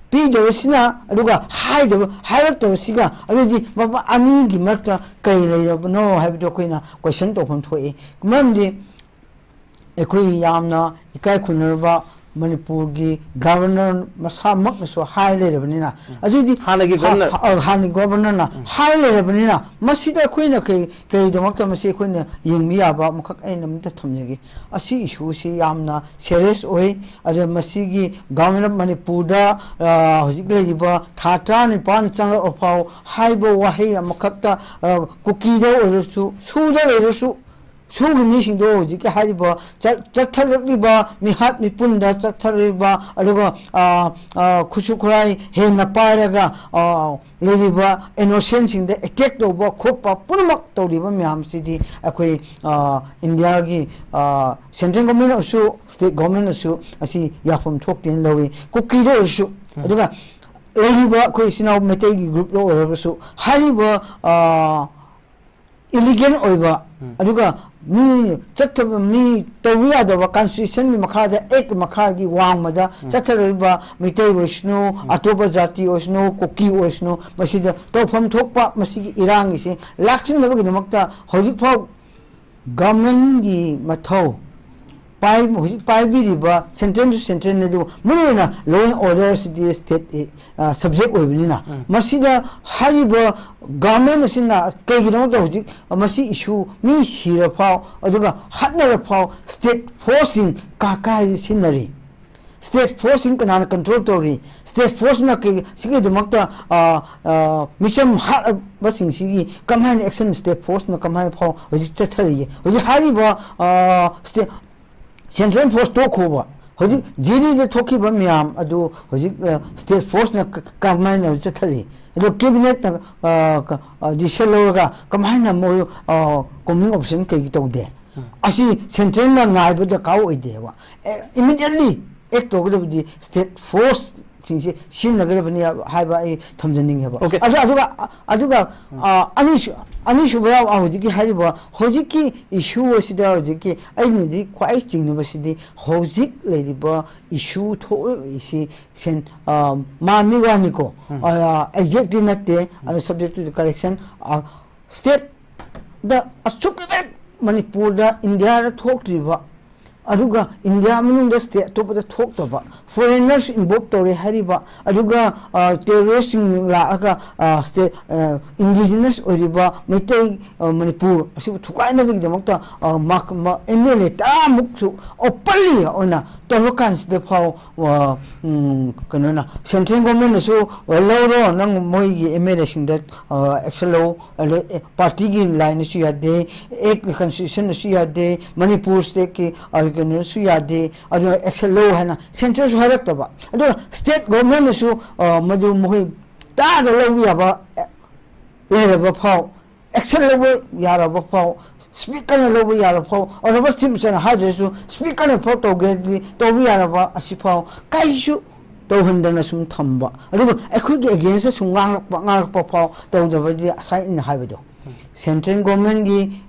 ꯄꯤꯗꯕꯁꯤꯅ, ꯑꯗꯨꯒ ꯍꯥꯏꯗꯕ, ꯍꯥꯏꯔꯛꯇꯕꯁꯤꯒ, ꯑꯗꯨꯗꯤ ꯃꯐꯝ ꯑꯅꯤꯒꯤ ꯃꯔꯛꯇ ꯀꯔꯤ ꯂꯩꯔꯕꯅꯣ ꯍꯥꯏꯕꯗꯨ ꯑꯩꯈꯣꯏꯅ ꯀꯣꯏꯁꯟ ꯇꯧꯐꯝ ꯊꯣꯛꯏ꯫ ꯃꯔꯝꯗꯤ ꯑꯩꯈꯣꯏ ꯌꯥꯝꯅ ꯏꯀꯥꯏ ꯈꯨꯝꯅꯔꯕ ꯃꯅꯤꯄꯨꯔꯒꯤ ꯒꯚꯔꯅꯔ ꯃꯁꯥꯃꯛꯅꯁꯨ ꯍꯥꯏ ꯂꯩꯔꯕꯅꯤꯅ, ꯑꯗꯨꯗꯤ ꯍꯥꯟꯅꯒꯤ ꯍꯥ-, ꯒꯚꯔꯅꯔ꯫ ꯍꯥ-, ꯍꯥꯟꯅꯒꯤ ꯒꯚꯔꯅꯔꯅ ꯍꯥꯏ ꯂꯩꯔꯕꯅꯤꯅ, ꯃꯁꯤꯗ ꯑꯩꯈꯣꯏꯅ ꯀꯩ, ꯀꯩꯗꯃꯛꯇ ꯃꯁꯤ ꯑꯩꯈꯣꯏꯅ ꯌꯦꯡꯕ ꯌꯥꯕ ꯑꯃꯈꯛ ꯑꯩꯅ ꯑꯃꯇ ꯊꯝꯖꯒꯦ꯫ ꯑꯁꯤ ꯏꯁꯨꯁꯤ ꯌꯥꯝꯅ ꯁꯦꯔꯤꯌꯁ ꯑꯣꯏ꯫ ꯑꯗ ꯃꯁꯤꯒꯤ ꯒꯚꯔꯟꯃꯦꯟ ꯑꯣꯐ ꯃꯅꯤꯄꯨꯔꯗ, ꯑ, ꯍꯧꯖꯤꯛ ꯂꯩꯔꯤꯕ ꯊꯥ ꯇꯔꯥꯅꯤꯄꯥꯟ ꯆꯪꯂꯛꯄ ꯐꯥꯎ ꯍꯥꯏꯕ ꯋꯥꯍꯩ ꯑꯃꯈꯛꯇ, ꯑ, ꯀꯨꯀꯤꯗ ꯑꯣꯏꯔꯁꯨ, ꯁꯨꯗ ꯂꯩꯔꯁꯨ, ꯁꯨꯒꯤ ꯃꯤꯁꯤꯡꯗꯣ ꯍꯧꯖꯤꯛꯀꯤ ꯍꯥꯏꯔꯤꯕ ꯆꯠ-, ꯆꯠꯊꯔꯛꯂꯤꯕ ꯃꯤꯍꯥꯠ ꯃꯤꯄꯨꯟꯗ ꯆꯠꯊꯔꯛꯂꯤꯕ, ꯑꯗꯨꯒ, ꯑ, ꯑ, ꯈꯨꯠꯁꯨ ꯈꯨꯠꯂꯥꯏ ꯍꯦꯟꯅ ꯄꯥꯏꯔꯒ, ꯑ, ꯂꯩꯔꯤꯕ ꯏꯅꯣꯁꯦꯟꯁꯤꯡꯗ ꯑꯦꯇꯦꯛ ꯇꯧꯕ ꯈꯣꯠꯄ ꯄꯨꯝꯅꯃꯛ ꯇꯧꯔꯤꯕ ꯃꯌꯥꯝꯁꯤꯗꯤ ꯑꯩꯈꯣꯏ, ꯑ, ꯏꯟꯗꯤꯌꯥꯒꯤ, ꯑ, ꯁꯦꯟꯇ꯭ꯔꯦꯜ ꯒꯣꯔꯃꯦꯟꯅꯁꯨ, ꯁ꯭ꯇꯦꯠ ꯒꯣꯔꯃꯦꯟꯅꯁꯨ ꯑꯁꯤ ꯌꯥꯐꯝ ꯊꯣꯛꯇꯦꯅ ꯂꯧꯏ꯫ ꯀꯨꯀꯤꯗ ꯑꯣꯏꯔꯁꯨ, ꯑꯗꯨꯒ ꯂꯩꯔꯤꯕ ꯑꯩꯈꯣꯏ ꯏꯆꯤꯟ ꯏꯅꯥꯎ ꯃꯩꯇꯩꯒꯤ ꯒ꯭ꯔꯨꯞꯇ ꯑꯣꯏꯔꯒꯁꯨ ꯍꯥꯏꯔꯤꯕ, ꯑ, ꯏꯂꯤꯒꯦꯜ ꯑꯣꯏꯕ, ꯑꯗꯨꯒ ꯃꯤ ꯆꯠꯇꯕ, ꯃꯤ ꯇꯧꯕ ꯌꯥꯗꯕ, ꯀꯟꯁꯇꯤꯇ꯭ꯌꯨꯁꯟꯒꯤ ꯃꯈꯥꯗ, ꯑꯦꯛ ꯃꯈꯥꯒꯤ ꯋꯥꯡꯃꯗ ꯆꯠꯊꯔꯛꯏꯕ ꯃꯤꯇꯩ ꯑꯣꯏꯁꯅꯨ, ꯑꯇꯣꯞꯄ ꯖꯥꯇꯤ ꯑꯣꯏꯁꯅꯨ, ꯀꯨꯀꯤ ꯑꯣꯏꯁꯅꯨ, ꯃꯁꯤꯗ ꯇꯧꯐꯝ ꯊꯣꯛꯄ ꯃꯁꯤꯒꯤ ꯏꯔꯥꯡꯒꯤꯁꯤ ꯂꯥꯛꯁꯤꯟꯅꯕꯒꯤꯗꯃꯛꯇ ꯍꯧꯖꯤꯛꯐꯥꯎ ꯒꯚꯔꯟꯃꯦꯟꯒꯤ ꯃꯊꯧ ꯄꯥꯏ-, ꯍꯧꯖꯤꯛ ꯄꯥꯏꯕꯤꯔꯤꯕ ꯁꯦꯟꯇ꯭ꯔꯦꯜꯁꯨ ꯁꯦꯟꯇ꯭ꯔꯦꯜꯅꯤ, ꯑꯗꯨꯕꯨ ꯃꯔꯨꯑꯣꯏꯅ ꯂꯣ ꯑꯦꯟ ꯑꯣꯔꯗꯔꯁꯤꯗꯤ ꯁ꯭ꯇꯦꯠ, ꯑ, ꯁꯕꯖꯦꯛ ꯑꯣꯏꯕꯅꯤꯅ, ꯎꯝ꯫ ꯃꯁꯤꯗ ꯍꯥꯏꯔꯤꯕ ꯒꯚꯔꯟꯃꯦꯟ ꯑꯁꯤꯅ ꯀꯩꯒꯤꯗꯃꯛꯇ ꯍꯧꯖꯤꯛ ꯃꯁꯤ ꯏꯁꯨ ꯃꯤ ꯁꯤꯔ ꯐꯥꯎ, ꯑꯗꯨꯒ ꯍꯥꯠꯅꯔ ꯐꯥꯎ ꯁ꯭ꯇꯦꯠ ꯐꯣꯔꯁꯁꯤꯡ ꯀꯥ ꯀꯥꯏꯗ ꯁꯤꯖꯤꯟꯅꯔꯤ? ꯁ꯭ꯇꯦꯠ ꯐꯣꯔꯁꯁꯤꯡ ꯀꯅꯥꯅ ꯀꯟꯇ꯭ꯔꯣꯜ ꯇꯧꯔꯤ? ꯁ꯭ꯇꯦꯠ ꯐꯣꯔꯁꯅ ꯀꯩ-, ꯁꯤꯒꯤꯗꯃꯛꯇ, ꯑ, ꯑ, ꯃꯤꯆꯝ ꯍꯥꯠꯂꯕꯁꯤꯡꯁꯤꯒꯤ ꯀꯃꯥꯏꯅ ꯑꯦꯛꯁꯟ ꯁ꯭ꯇꯦꯠ ꯐꯣꯔꯁꯅ ꯀꯃꯥꯏꯅ ꯐꯥꯎ ꯍꯧꯖꯤꯛ ꯆꯠꯊꯔꯤꯌꯦ? ꯍꯧꯖꯤꯛ ꯍꯥꯏꯔꯤꯕ, ꯑ, ꯁ꯭ꯇꯦꯠ ꯁꯦꯟꯇ꯭ꯔꯦꯜ ꯐꯣꯔꯁ ꯇꯣꯛꯈꯣꯕ, ꯍꯧꯖꯤꯛ ꯖꯤꯔꯤꯗ ꯊꯣꯛꯈꯤꯕ ꯃꯌꯥꯝ ꯑꯗꯨ ꯍꯧꯖꯤꯛ, ꯑ, ꯁ꯭ꯇꯦꯠ ꯐꯣꯔꯁꯅ ꯀ-, ꯀꯃꯥꯏꯅ ꯍꯧꯖꯤꯛ ꯆꯠꯊꯔꯤ? ꯑꯗꯣ ꯀꯦꯕꯤꯅꯦꯠꯅ, ꯑ, ꯀ-, ꯑ, ꯗꯤꯁꯤꯖꯟ ꯂꯧꯔꯒ ꯀꯃꯥꯏꯅ ꯃꯣꯏ, ꯑ, ꯀꯣꯝꯕꯤꯡ ꯑꯣꯄꯔꯦꯁꯟ ꯀꯩꯒꯤ ꯇꯧꯗꯦ? ꯎꯝ꯫ ꯑꯁꯤ ꯁꯦꯟꯇ꯭ꯔꯦꯜꯅ ꯉꯥꯏꯕ ꯗꯔꯀꯥꯔ ꯑꯣꯏꯗꯦꯕ꯫ ꯑꯦ, ꯏꯃꯤꯗꯤꯌꯦꯠꯂꯤ ꯑꯦꯛ ꯇꯧꯒꯗꯕꯗꯤ ꯁ꯭ꯇꯦꯠ ꯐꯣꯔꯁꯁꯤꯡꯁꯦ ꯁꯤꯖꯤꯟꯅꯒꯗꯕꯅꯤ ꯍꯥꯏꯕ ꯑꯩ ꯊꯝꯖꯅꯤꯡꯉꯦꯕ꯫ ꯑꯣꯀꯦ꯫ ꯑꯗꯨ-, ꯑꯗꯨꯒ, ꯑꯗꯨꯒ, ꯎꯝ꯫ ꯑ, ꯑꯅꯤꯁꯨ-, ꯑꯅꯤꯁꯨꯕ ꯍꯧꯖꯤꯛꯀꯤ ꯍꯥꯏꯔꯤꯕ ꯍꯧꯖꯤꯛꯀꯤ issue ꯑꯁꯤꯗ ꯍꯧꯖꯤꯛꯀꯤ ꯑꯩꯅꯗꯤ ꯈ꯭ꯋꯥꯏ ꯆꯤꯡꯅꯕꯁꯤꯗꯤ ꯍꯧꯖꯤꯛ ꯂꯩꯔꯤꯕ issue ꯊꯣꯛꯂꯛꯏꯁꯤ ꯁꯦꯟ-, ꯑ, ꯃꯥꯟꯕꯤ ꯋꯥꯅꯤꯀꯣ, ꯎꯝ꯫ ꯑ, exactly ꯅꯠꯇꯦ, ꯑꯗꯨ subject to the correction, ꯑ, ꯁ꯭ꯇꯦꯠꯇ ꯑꯁꯨꯛꯀꯤ ꯃꯇꯤꯛ ꯃꯅꯤꯄꯨꯔꯗ ꯏꯟꯗꯤꯌꯥꯗ ꯊꯣꯛꯇ꯭ꯔꯤꯕ, ꯑꯗꯨꯒ ꯏꯟꯗꯤꯌꯥ ꯃꯅꯨꯡꯗ ꯁ꯭ꯇꯦꯠ ꯑꯇꯣꯞꯄꯗ ꯊꯣꯛꯇꯕ, ꯐꯣꯔꯦꯟꯅꯔꯁ ꯏꯟꯚꯣꯜꯕ ꯇꯧꯔꯦ ꯍꯥꯏꯔꯤꯕ, ꯑꯗꯨꯒ, ꯑ, ꯇꯦꯔꯣꯔꯤꯁꯁꯤꯡ ꯂꯥꯛꯑꯒ, ꯑ, ꯁ꯭ꯇꯦꯠ, ꯑ, ꯏꯟꯗꯤꯖꯤꯅꯁ ꯑꯣꯏꯔꯤꯕ ꯃꯩꯇꯩ, ꯑ, ꯃꯅꯤꯄꯨꯔ ꯑꯁꯤꯕꯨ ꯊꯨꯒꯥꯏꯅꯕꯒꯤꯗꯃꯛꯇ, ꯑ, ꯃꯥ-, ꯃꯥ-, ꯑꯦꯝ ꯑꯦꯜ ꯑꯦ ꯇꯔꯥꯃꯨꯛꯁꯨ ꯑꯣꯄꯟꯂꯤ ꯑꯣꯏꯅ ꯇꯧꯔꯀꯥꯟꯁꯤꯗ ꯐꯥꯎ, ꯑ, ꯎꯝ, ꯀꯩꯅꯣꯅ, ꯁꯦꯟꯇ꯭ꯔꯦꯜ ꯒꯣꯔꯃꯦꯟꯅꯁꯨ, ꯑ, ꯂꯧꯔꯣ, ꯅꯪ ꯃꯣꯏꯒꯤ ꯑꯦꯝ ꯑꯦꯜ ꯑꯦꯁꯤꯡꯗ, ꯑ, ꯑꯦꯛꯁꯟ ꯂꯧ, ꯑꯗ, ꯑꯦ, ꯄꯥꯔꯇꯤꯒꯤ ꯂꯥꯏꯟꯅꯁꯨ ꯌꯥꯗꯦ, ꯑꯦꯛ ꯀꯟꯁꯇꯤꯇ꯭ꯌꯨꯁꯟꯅꯁꯨ ꯌꯥꯗꯦ, ꯃꯅꯤꯄꯨꯔ ꯁ꯭ꯇꯦꯠꯀꯤ, ꯑ, ꯀꯩꯅꯣꯁꯨ ꯌꯥꯗꯦ, ꯑꯗꯨꯅ ꯑꯦꯛꯁꯟ ꯂꯧ ꯍꯥꯏꯅ ꯁꯦꯟꯇ꯭ꯔꯦꯜꯁꯨ ꯍꯥꯏꯔꯛꯇꯕ꯫ ꯑꯗꯨꯒ ꯁ꯭ꯇꯦꯠ ꯒꯣꯔꯃꯦꯟꯅꯁꯨ, ꯑ, ꯃꯗꯨ ꯃꯈꯣꯏ ꯇꯥꯗ ꯂꯧꯕ ꯌꯥꯕ, ꯑꯦ, ꯂꯩꯔꯕ ꯐꯥꯎ, ꯑꯦꯛꯁꯟ ꯂꯧꯕ ꯌꯥꯔꯕ ꯐꯥꯎ, ꯁ꯭ꯄꯤꯀꯔꯅ ꯂꯧꯕ ꯌꯥꯔꯕ ꯐꯥꯎ, ꯑꯣꯅꯔꯦꯕꯜ ꯆꯤꯐ ꯃꯤꯅꯤꯁꯇꯔꯅ ꯍꯥꯏꯗ꯭ꯔꯁꯨ ꯁ꯭ꯄꯤꯀꯔꯅ ꯐꯥꯎ ꯇꯧꯒꯦꯗꯤ ꯇꯧꯕ ꯌꯥꯔꯕ ꯑꯁꯤ ꯐꯥꯎ ꯀꯔꯤꯁꯨ ꯇꯧꯍꯟꯗꯅ ꯁꯨꯝ ꯊꯝꯕ, ꯑꯗꯨꯒ ꯑꯩꯈꯣꯏꯒꯤ against ꯁꯨꯝ ꯉꯥꯡꯂꯛꯄ, ꯉꯥꯡꯂꯛꯄ ꯐꯥꯎ ꯇꯧꯗꯕꯗꯤ, ꯉꯁꯥꯏ ꯑꯩꯅ ꯍꯥꯏꯕꯗꯣ, central government ꯒꯤ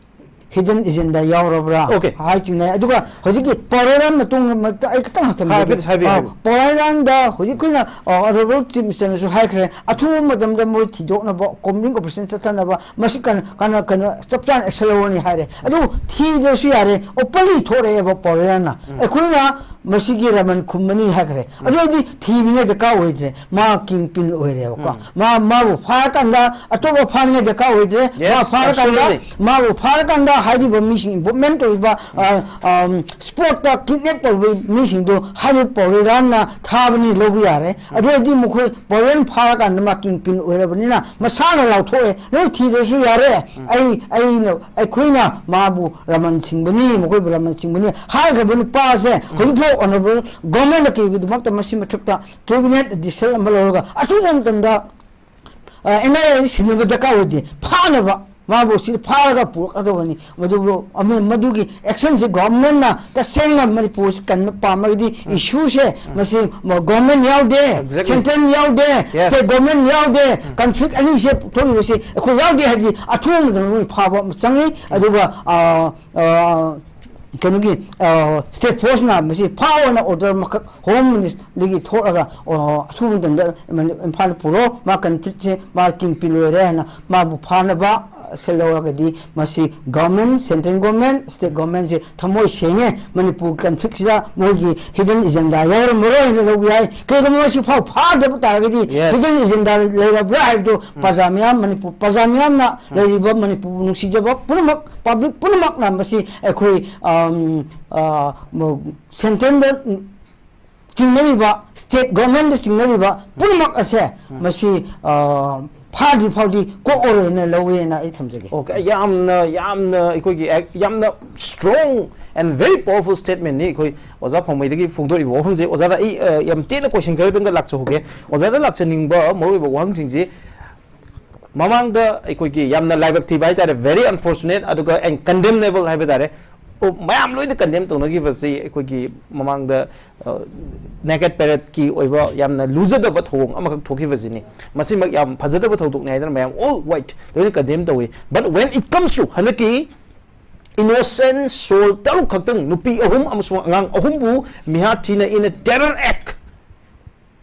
hidden agenda ꯌꯥꯎꯔꯕ꯭ꯔꯥ Okay. ꯍꯥꯏ ꯆꯤꯡꯅꯩ꯫ ꯑꯗꯨꯒ ꯍꯧꯖꯤꯛꯀꯤ ꯄꯥꯎꯔꯩꯔꯥꯡ ꯃꯇꯨꯡ ꯑꯩ ꯈꯤꯇꯪ ꯍꯥꯏꯐꯦꯠ ꯍꯥꯏꯕꯤꯌꯨ, ꯍꯥꯏꯕꯤꯌꯨ꯫ ꯍꯥꯏꯕꯤꯌꯨ꯫ ꯄꯥꯎꯔꯩꯔꯥꯡꯗ ꯍꯧꯖꯤꯛ ꯑꯩꯈꯣꯏꯅ, ꯑ, honourable chief minister ꯅꯁꯨ ꯍꯥꯏꯈ꯭ꯔꯦ, ꯑꯊꯨꯕ ꯃꯇꯝꯗ ꯃꯣꯏ ꯊꯤꯗꯣꯛꯅꯕ combing operation ꯆꯠꯊꯅꯕ ꯃꯁꯤ ꯀꯩꯅꯣ, ꯀꯩꯅꯣ, ꯀꯩꯅꯣ, ꯆꯞ ꯆꯥꯅ action ꯂꯧꯔꯅꯤ ꯍꯥꯏꯔꯦ꯫ ꯑꯗꯨ ꯊꯤꯗ꯭ꯔꯁꯨ ꯌꯥꯔꯦ, openly ꯊꯣꯛꯂꯛꯑꯦꯕ ꯄꯥꯎꯔꯩꯔꯥꯡꯅ꯫ ꯑꯩꯈꯣꯏꯅ ꯃꯁꯤꯒꯤ ꯔꯥꯃꯟ ꯈꯨꯝꯕꯅꯤ ꯍꯥꯏꯈ꯭ꯔꯦ꯫ ꯑꯗꯨ ꯑꯩꯗꯤ ꯊꯤꯅꯤꯡꯉꯥꯏ ꯗꯔꯀꯥꯔ ꯑꯣꯏꯗ꯭ꯔꯦ, ꯃꯥ kingpin ꯑꯣꯏꯔꯦꯕꯀꯣ꯫ ꯃꯥ, ꯃꯥꯕꯨ ꯐꯥꯔꯀꯥꯟꯗ ꯑꯇꯣꯞꯄ ꯐꯥꯅꯤꯡꯉꯥꯏ ꯗꯔꯀꯥꯔ ꯑꯣꯏꯗ꯭ꯔꯦ꯫ ꯃꯥ Yes, ꯐꯥꯔꯀꯥꯟꯗ, absolutely. ꯃꯥꯕꯨ ꯐꯥꯔꯀꯥꯟꯗ ꯍꯥꯏꯔꯤꯕ ꯃꯤꯁꯤꯡ, involvement ꯇꯧꯔꯤꯕ, ꯑ, ꯑꯝ, spot ꯇ kidnap ꯇꯧꯔꯤꯕ ꯃꯤꯁꯤꯡꯗꯣ ꯍꯥꯏꯔꯤꯕ ꯄꯥꯎꯔꯩꯔꯥꯡꯅ ꯊꯥꯕꯅꯤ, ꯂꯧꯕ ꯌꯥꯔꯦ꯫ ꯑꯗꯨ ꯑꯣꯏꯔꯗꯤ ꯃꯈꯣꯏ ꯄꯥꯎꯔꯩꯔꯥꯡ ꯐꯥꯔꯀꯥꯟꯗ ꯃꯥ kingpin ꯑꯣꯏꯔꯕꯅꯤꯅ ꯃꯁꯥꯅ ꯂꯥꯎꯊꯣꯛꯑꯦ, ꯅꯣꯏ ꯊꯤꯗ꯭ꯔꯁꯨ ꯌꯥꯔꯦ꯫ ꯑꯩ, ꯑꯩꯅ, ꯑꯩꯈꯣꯏꯅ ꯃꯥꯕꯨ ꯔꯥꯃꯟ ꯁꯤꯡꯕꯅꯤ, ꯃꯈꯣꯏꯕꯨ ꯔꯥꯃꯟ ꯁꯤꯡꯕꯅꯤ ꯍꯥꯏꯈ꯭ꯔꯕ ꯅꯨꯄꯥꯁꯦ ꯍꯧꯖꯤꯛꯐꯥꯎ honourable government ꯀꯤꯗꯃꯛꯇ ꯃꯁꯤ ꯃꯊꯛꯇ cabinet decision ꯑꯃ ꯂꯧꯔꯒ ꯑꯊꯨꯕ ꯃꯇꯝꯗ, ꯑ, NIA ꯁꯤꯟꯅꯕ ꯗꯔꯀꯥꯔ ꯑꯣꯏꯗꯦ, ꯐꯥꯅꯕ ꯃꯥꯕꯨ ꯁꯤ ꯐꯥꯔꯒ ꯄꯨꯔꯛꯀꯗꯕꯅꯤ꯫ ꯃꯗꯨꯕꯨ, ꯑꯃ-, ꯃꯗꯨꯒꯤ action ꯁꯦ government ꯅ ꯇꯁꯦꯡꯅ ꯃꯅꯤꯄꯨꯔꯁꯤ ꯀꯟꯕ ꯄꯥꯝꯃꯒꯗꯤ issue ꯁꯦ ꯃꯁꯤ ꯃ-, government ꯌꯥꯎꯗꯦ, Exactly. central ꯌꯥꯎꯗꯦ, Yes. state government ꯌꯥꯎꯗꯦ, conflict ꯑꯅꯤꯁꯦ ꯊꯣꯛꯂꯤꯕꯁꯦ ꯑꯩꯈꯣꯏ ꯌꯥꯎꯗꯦ ꯍꯥꯏꯕꯗꯤ ꯑꯊꯨꯕ ꯃꯇꯝꯗ ꯃꯣꯏ ꯐꯥꯕ ꯑꯃ ꯆꯪꯉꯤ꯫ ꯑꯗꯨꯒ, ꯑ, ꯑ, ꯀꯩꯅꯣꯒꯤ, ꯑ, state force ꯅ ꯃꯁꯤ ꯐꯥꯎ ꯑꯣꯏꯅ order ꯑꯃꯈꯛ Home Ministry ꯗꯒꯤ ꯊꯣꯛꯂꯒ, ꯑ, ꯑꯊꯨꯕ ꯃꯇꯝꯗ ꯃꯅꯤ-, ꯏꯝꯐꯥꯜꯗ ꯄꯨꯔꯣ, ꯃꯥ conflict ꯁꯦ ꯃꯥ kingpin ꯑꯣꯏꯔꯦ ꯍꯥꯏꯅ ꯃꯥꯕꯨ ꯐꯥꯅꯕ ꯁꯤꯜ ꯂꯧꯔꯒꯗꯤ ꯃꯁꯤ government, central government, state government ꯁꯦ ꯊꯃꯣꯏ ꯁꯦꯡꯉꯦ, ꯃꯅꯤꯄꯨꯔ conflict ꯁꯤꯗ ꯃꯣꯏꯒꯤ hidden agenda ꯌꯥꯎꯔꯝꯃꯔꯣꯏ ꯍꯥꯏꯅ ꯂꯧꯕ ꯌꯥꯏ꯫ ꯀꯩꯒꯨꯝꯕ ꯃꯁꯤ ꯐꯥꯎ ꯐꯥꯗꯕ ꯇꯥꯔꯒꯗꯤ Yes. hidden agenda ꯂꯩꯔꯕ꯭ꯔꯥ ꯍꯥꯏꯕꯗꯨ ꯄ꯭ꯔꯖꯥ ꯃꯤꯌꯥꯝ, ꯃꯅꯤꯄꯨꯔ ꯄ꯭ꯔꯖꯥ ꯃꯤꯌꯥꯝꯅ ꯂꯩꯔꯤꯕ ꯃꯅꯤꯄꯨꯔꯕꯨ ꯅꯨꯡꯁꯤꯖꯕ ꯄꯨꯝꯅꯃꯛ, public ꯄꯨꯝꯅꯃꯛꯅ ꯃꯁꯤ ꯑꯩꯈꯣꯏ, ꯑꯝ, ꯑ, ꯃ-, central ꯗ ꯆꯤꯡꯅꯔꯤꯕ state government ꯇ ꯆꯤꯡꯅꯔꯤꯕ ꯄꯨꯝꯅꯃꯛ ꯑꯁꯦ ꯃꯁꯤ, ꯑ, ꯐꯥꯗ꯭ꯔꯤ ꯐꯥꯎꯗꯤ ꯀꯣꯛꯑꯔꯣꯏꯅ ꯂꯧꯋꯦꯅ ꯑꯩ ꯊꯝꯖꯒꯦ꯫ Okay, ꯌꯥꯝꯅ, ꯌꯥꯝꯅ ꯑꯩꯈꯣꯏꯒꯤ ꯑꯦꯛ-, ꯌꯥꯝꯅ strong and very powerful statement ꯅꯤ ꯑꯩꯈꯣꯏ ꯑꯣꯖꯥ ꯐꯣꯡꯃꯩꯗꯒꯤ ꯐꯣꯡꯗꯣꯛꯏꯕ ꯋꯥꯐꯝꯁꯦ꯫ ꯑꯣꯖꯥꯗ ꯑꯩ, ꯑ, ꯌꯥꯝ ꯇꯦꯟꯅ question ꯈꯔꯗꯪꯒ ꯂꯥꯛꯆꯍꯧꯒꯦ꯫ ꯑꯣꯖꯥꯗ ꯂꯥꯛꯆꯅꯤꯡꯕ ꯃꯔꯨꯑꯣꯏꯕ ꯋꯥꯍꯪꯁꯤꯡꯁꯤ, ꯃꯃꯥꯡꯗ ꯑꯩꯈꯣꯏꯒꯤ ꯌꯥꯝꯅ ꯂꯥꯏꯕꯛ ꯊꯤꯕ ꯍꯥꯏꯇꯥꯔꯦ, very unfortunate ꯑꯗꯨꯒ and condemnable ꯍꯥꯏꯕ ꯇꯥꯔꯦ, ꯃꯌꯥꯝ ꯂꯣꯏꯅ ꯀꯟꯗꯦꯝ ꯇꯧꯅꯈꯤꯕꯁꯤ ꯑꯩꯈꯣꯏꯒꯤ ꯃꯃꯥꯡꯗ ꯅꯦꯀꯦꯠ ꯄꯦꯔꯦꯠꯀꯤ ꯑꯣꯏꯕ ꯌꯥꯝꯅ ꯂꯨꯖꯗꯕ ꯊꯧꯑꯣꯡ ꯑꯃꯈꯛ ꯊꯣꯛꯈꯤꯕꯁꯤꯅꯤ꯫ ꯃꯁꯤꯃꯛ ꯌꯥꯝ ꯐꯖꯗꯕ ꯊꯧꯗꯣꯛꯅꯤ ꯍꯥꯏꯗꯅ ꯃꯌꯥꯝ ꯑꯣꯜ ꯋꯥꯏꯠ ꯂꯣꯏꯅ ꯀꯟꯗꯦꯝ ꯇꯧꯏ꯫ But when it comes to ꯍꯟꯗꯛꯀꯤ ꯏꯅꯣꯁꯦꯟ ꯁꯣꯜ ꯇꯔꯨꯛ ꯈꯛꯇꯪ, ꯅꯨꯄꯤ ꯑꯍꯨꯝ ꯑꯃꯁꯨꯡ ꯑꯉꯥꯡ ꯑꯍꯨꯝꯕꯨ ꯃꯤꯍꯥꯠ ꯊꯤꯅ in a terror act,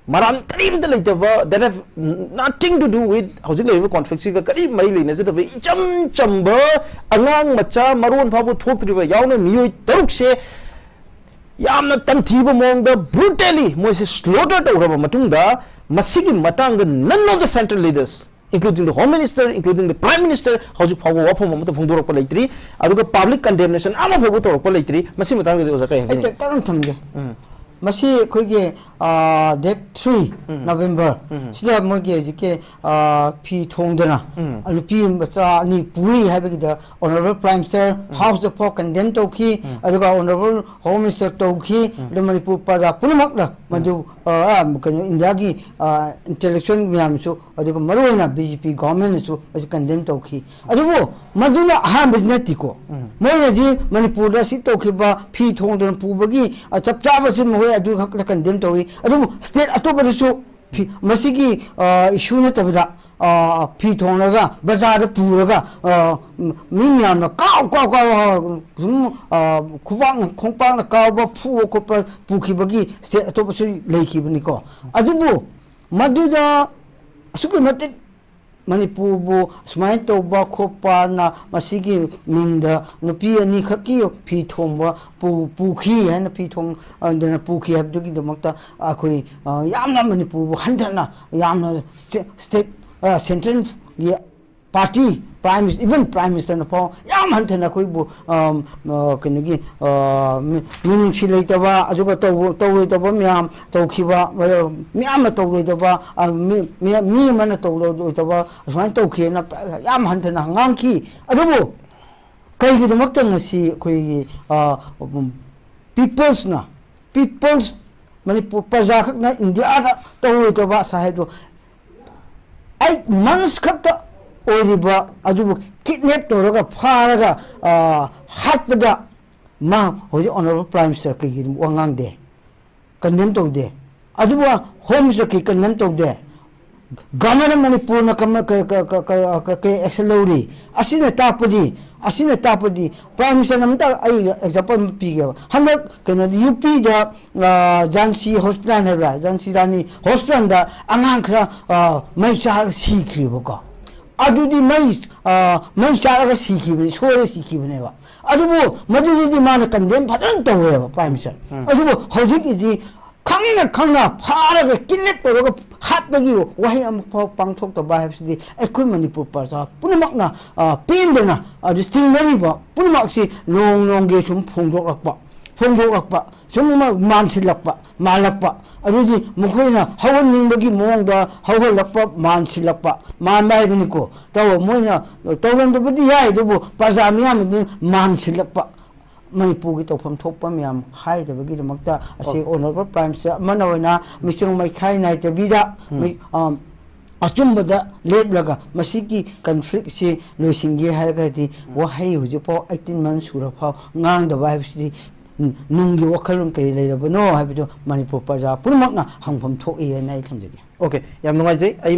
ꯃꯔꯥꯟ ꯀꯔꯤꯝꯇ ꯂꯩꯇꯕ, that have nothing to do with ꯍꯧꯖꯤꯛ ꯂꯩꯔꯤꯕ ꯀꯣꯟꯐ꯭ꯂꯤꯛꯁꯤꯒ ꯀꯔꯤ ꯃꯔꯤ ꯂꯩꯅꯖꯗꯕ, ꯏꯆꯝ ꯆꯝꯕ ꯑꯉꯥꯡ ꯃꯆꯥ, ꯃꯔꯣꯟ ꯐꯥꯎꯕ ꯊꯣꯛꯇ꯭ꯔꯤꯕ ꯌꯥꯎꯅ ꯃꯤꯑꯣꯏ ꯇꯔꯨꯛꯁꯦ ꯌꯥꯝꯅ ꯇꯝꯊꯤꯕ ꯃꯑꯣꯡꯗ brutally ꯃꯣꯏꯁꯦ slaughter ꯇꯧꯈ꯭ꯔꯕ ꯃꯇꯨꯡꯗ, ꯃꯁꯤꯒꯤ ꯃꯇꯥꯡꯗ none of the central leaders, including the Home Minister, including the Prime Minister, ꯍꯧꯖꯤꯛ ꯐꯥꯎꯕ ꯋꯥꯐꯝ ꯑꯃꯠꯇ ꯐꯣꯡꯗꯣꯔꯛꯄ ꯂꯩꯇ꯭ꯔꯤ꯫ ꯑꯗꯨꯒ public condemnation ꯑꯃ ꯐꯥꯎꯕ ꯇꯧꯔꯛꯄ ꯂꯩꯇ꯭ꯔꯤ꯫ ꯃꯁꯤ ꯃꯇꯥꯡꯗꯗꯤ ꯑꯣꯖꯥ ꯀꯔꯤ ꯑꯩ ꯍꯥꯏꯕꯤꯅꯤꯡꯉꯤ? ꯇꯦꯟꯇꯛꯅ ꯊꯝꯒꯦ꯫ ꯎꯝ꯫ ꯃꯁꯤ ꯑꯩꯈꯣꯏꯒꯤ ꯗꯦꯠ ꯊ꯭ꯔꯤ ꯎꯝ꯫ ꯅꯕꯦꯝꯕꯔ ꯎꯝ꯫ ꯁꯤꯗ ꯃꯣꯏꯒꯤ ꯍꯧꯖꯤꯛꯀꯤ ꯑ, ꯐꯤ ꯊꯣꯡꯗꯅ ꯎꯝ꯫ ꯅꯨꯄꯤ ꯃꯆꯥ ꯑꯅꯤ ꯄꯨꯏ ꯍꯥꯏꯕꯒꯤꯗ Honourable Prime Minister ꯎꯝ꯫ Houseꯗ ꯐꯥꯎ condemn ꯇꯧꯈꯤ꯫ ꯎꯝ꯫ ꯑꯗꯨꯒ Honourable Home Minister ꯇꯧꯈꯤ꯫ ꯎꯝ꯫ ꯑꯗꯨ ꯃꯅꯤꯄꯨꯔ ꯄ꯭ꯔꯖꯥ ꯄꯨꯝꯅꯃꯛꯅ ꯎꯝ꯫ ꯃꯗꯨ ꯑ, ꯀꯩꯅꯣ, ꯏꯟꯗꯤꯌꯥꯒꯤ ꯑ, intellectual ꯃꯌꯥꯝꯁꯨ, ꯑꯗꯨꯒ ꯃꯔꯨꯑꯣꯏꯅ B J P governmentꯅꯁꯨ ꯃꯁꯤ condemn ꯇꯧꯈꯤ꯫ ꯑꯗꯨꯕꯨ ꯃꯗꯨꯅ ꯑꯍꯥꯟꯕꯗꯤ ꯅꯠꯇꯦꯀꯣ꯫ ꯎꯝ꯫ ꯃꯣꯏꯅꯗꯤ ꯃꯅꯤꯄꯨꯔꯗ ꯁꯤ ꯇꯧꯈꯤꯕ ꯐꯤ ꯊꯣꯡꯗꯨꯅ ꯄꯨꯕꯒꯤ, ꯑ, ꯆꯞ ꯆꯥꯕꯁꯤ ꯃꯈꯣꯏ ꯑꯗꯨ ꯈꯛꯇ condemn ꯇꯧꯏ꯫ ꯑꯗꯨꯕꯨ state ꯑꯇꯣꯞꯄꯗꯁꯨ ꯐꯤ, ꯃꯁꯤꯒꯤ, ꯑ, issue ꯅꯠꯇꯕꯗ, ꯑ, ꯐꯤ ꯊꯣꯡꯂꯒ ꯕꯖꯥꯔꯗ ꯄꯨꯔꯒ, ꯑ, ꯃꯤ ꯃꯌꯥꯝꯅ ꯀꯥꯎ, ꯀꯥꯎ, ꯀꯥꯎ, ꯀꯥꯎ, ꯁꯨꯝ, ꯑ, ꯈꯨꯕꯥꯛꯅ, ꯈꯣꯡꯄꯥꯛꯅ ꯀꯥꯎꯕ, ꯐꯨꯕ ꯈꯣꯠꯄ ꯄꯨꯈꯤꯕꯒꯤ state ꯑꯇꯣꯞꯄꯁꯨ ꯂꯩꯈꯤꯕꯅꯤꯀꯣ꯫ ꯑꯗꯨꯕꯨ ꯃꯗꯨꯗ ꯑꯁꯨꯛꯀꯤ ꯃꯇꯤꯛ ꯃꯅꯤꯄꯨꯔꯕꯨ ꯁꯨꯃꯥꯏꯅ ꯇꯧꯕ ꯈꯣꯠꯄꯅ ꯃꯁꯤꯒꯤ ꯃꯤꯡꯗ ꯅꯨꯄꯤ ꯑꯅꯤꯈꯛꯀꯤ ꯐꯤ ꯊꯣꯡꯕ ꯄꯨ-, ꯄꯨꯈꯤ ꯍꯥꯏꯅ ꯐꯤ ꯊꯣꯡꯗꯅ ꯄꯨꯈꯤ ꯍꯥꯏꯕꯗꯨꯒꯤꯗꯃꯛꯇ ꯑꯩꯈꯣꯏ, ꯑ, ꯌꯥꯝꯅ ꯃꯅꯤꯄꯨꯔꯕꯨ ꯍꯟꯊꯅ ꯌꯥꯝꯅ state, state, ꯑ, centralꯒꯤ party, Prime Minister, even Prime Ministerꯅ ꯐꯥꯎ ꯌꯥꯝ ꯍꯟꯊꯅ ꯑꯩꯈꯣꯏꯕꯨ, ꯑ, ꯑ, ꯀꯩꯅꯣꯒꯤ, ꯑ, ꯃꯤ-, ꯃꯤꯅꯨꯡꯁꯤ ꯂꯩꯇꯕ, ꯑꯗꯨꯒ ꯇꯧ-, ꯇꯧꯔꯣꯏꯗꯕ ꯃꯌꯥꯝ ꯇꯧꯈꯤꯕ, ꯑ, ꯃꯤꯌꯥꯝꯅ ꯇꯧꯔꯣꯏꯗꯕ, ꯑ, ꯃꯤ, ꯃꯤ, ꯃꯤ ꯑꯃꯅ ꯇꯧꯔꯣꯏꯗꯕ ꯑꯁꯨꯃꯥꯏꯅ ꯇꯧꯈꯤꯅ ꯌꯥꯝ ꯍꯟꯊꯅ ꯉꯥꯡꯈꯤ꯫ ꯑꯗꯨꯕꯨ ꯀꯩꯒꯤꯗꯃꯛꯇ ꯉꯁꯤ ꯑꯩꯈꯣꯏꯒꯤ, ꯑ, ꯎꯝ, peopleꯁꯅ, peoples, ꯃꯅꯤꯄꯨꯔ ꯄ꯭ꯔꯖꯥꯈꯛꯅ ꯏꯟꯗꯤꯌꯥꯗ ꯇꯧꯔꯣꯏꯗꯕ ꯁꯥꯍꯦꯕꯗꯣ eight months ꯈꯛꯇ ꯑꯣꯏꯔꯤꯕ ꯑꯗꯨꯕꯨ kidnap ꯇꯧꯔꯒ ꯐꯥꯔꯒ, ꯑ, ꯍꯥꯠꯄꯗ ꯃꯥ ꯍꯧꯖꯤꯛ Honourable Prime Minister ꯀꯩꯒꯤ ꯋꯥ ꯉꯥꯡꯗꯦ? Condemn ꯇꯧꯗꯦ꯫ ꯑꯗꯨꯕꯨ Home Minister ꯀꯩ condemn ꯇꯧꯗꯦ? Government of ꯃꯅꯤꯄꯨꯔꯅ ꯀꯃ-, ꯀ-, ꯀ-, ꯀ-, ꯀ-, ꯀ-, ꯀꯩ action ꯂꯧꯔꯤ? ꯑꯁꯤꯅ ꯇꯥꯛꯄꯗꯤ, ꯑꯁꯤꯅ ꯇꯥꯛꯄꯗꯤ Prime Minister ꯑꯃꯇ ꯑꯩ example ꯑꯃ ꯄꯤꯒꯦꯕ꯫ ꯍꯟꯗꯛ ꯀꯩꯅꯣꯗ UP ꯗ, ꯑ, Jhansi Hospital ꯍꯥꯏꯕ꯭ꯔꯥ, Jhansi Rani Hospital ꯗ ꯑꯉꯥꯡ ꯈꯔ, ꯑ, ꯃꯩ ꯆꯥꯔꯒ ꯁꯤꯈꯤꯕꯀꯣ꯫ ꯑꯗꯨꯗꯤ ꯃꯩ, ꯑ, ꯃꯩ ꯆꯥꯔꯒ ꯁꯤꯈꯤꯕꯅꯤ, ꯁꯣꯏꯔ ꯁꯤꯈꯤꯕꯅꯦꯕ꯫ ꯑꯗꯨꯕꯨ ꯃꯗꯨꯗꯤ ꯃꯥꯅ condemn ꯐꯖꯅ ꯇꯧꯋꯦꯕ, Prime Minister꯫ ꯎꯝ꯫ ꯑꯗꯨꯕꯨ ꯍꯧꯖꯤꯛꯀꯤꯗꯤ ꯈꯪꯅ ꯈꯪꯅ ꯐꯥꯔꯒ kidnap ꯇꯧꯔꯒ ꯍꯥꯠꯄꯒꯤ ꯋꯥꯍꯩ ꯑꯃꯐꯥꯎ ꯄꯥꯡꯊꯣꯛꯇꯕ ꯍꯥꯏꯕꯁꯤꯗꯤ ꯑꯩꯈꯣꯏ ꯃꯅꯤꯄꯨꯔ ꯄ꯭ꯔꯖꯥ ꯄꯨꯝꯅꯃꯛꯅ, ꯑ, ꯄꯦꯟꯗꯅ ꯑꯗꯨ ꯆꯤꯡꯅꯔꯤꯕ ꯄꯨꯝꯅꯃꯛꯁꯤ ꯅꯣꯡ ꯅꯣꯡꯒꯤ ꯁꯨꯝ ꯐꯣꯡꯗꯣꯛꯂꯛꯄ, ꯐꯣꯡꯗꯣꯛꯂꯛꯄ, ꯁꯨꯝ ꯃꯥꯟꯁꯤꯜꯂꯛꯄ, ꯃꯥꯜꯂꯛꯄ꯫ ꯑꯗꯨꯗꯤ ꯃꯈꯣꯏꯅ ꯍꯧꯍꯟꯅꯤꯡꯕꯒꯤ ꯃꯑꯣꯡꯗ ꯍꯧꯍꯜꯂꯛꯄ, ꯃꯥꯟꯁꯤꯜꯂꯛꯄ, ꯃꯥꯟꯕ ꯍꯥꯏꯕꯅꯤꯀꯣ꯫ ꯇꯧ-, ꯃꯣꯏꯅ ꯇꯧꯔꯝꯗꯕꯗꯤ ꯌꯥꯏ, ꯑꯗꯨꯕꯨ ꯄ꯭ꯔꯖꯥ ꯃꯤꯌꯥꯝꯅꯗꯤ ꯃꯥꯟꯁꯤꯜꯂꯛꯄ꯫ ꯃꯅꯤꯄꯨꯔꯒꯤ ꯇꯧꯐꯝ ꯊꯣꯛꯄ ꯃꯌꯥꯝ ꯍꯥꯏꯗꯕꯒꯤꯗꯃꯛꯇ ꯑꯁꯤ ꯑꯣ꯫ Honourable Prime Minister ꯑꯃꯅ ꯑꯣꯏꯅ ꯃꯤꯆꯪ ꯃꯤꯈꯥꯏ ꯅꯥꯏꯗꯕꯤꯗ ꯎꯝ꯫ ꯃꯤ-, ꯑꯝ, ꯑꯆꯨꯝꯕꯗ ꯂꯦꯞꯂꯒ ꯃꯁꯤꯒꯤ conflict ꯁꯤ ꯂꯣꯏꯁꯤꯟꯒꯦ ꯍꯥꯏꯔꯒꯗꯤ ꯎꯝ꯫ ꯋꯥꯍꯩ ꯍꯧꯖꯤꯛꯐꯥꯎ eighteen months ꯁꯨꯔꯐꯥꯎ ꯉꯥꯡꯗꯕ ꯍꯥꯏꯕꯁꯤꯗꯤ ꯅꯨꯡꯒꯤ ꯋꯥꯈꯜꯂꯣꯟ ꯀꯔꯤ ꯂꯩꯔꯕꯅꯣ ꯍꯥꯏꯕꯗꯨ ꯃꯅꯤꯄꯨꯔ ꯄ꯭ꯔꯖꯥ ꯄꯨꯝꯅꯃꯛꯅ ꯍꯪꯐꯝ ꯊꯣꯛꯏ ꯍꯥꯏꯅ ꯑꯩ ꯊꯝꯖꯒꯦ꯫ ꯑꯣꯀꯦ, ꯌꯥꯝ ꯅꯨꯡꯉꯥꯏꯖꯩ꯫ ꯑꯩ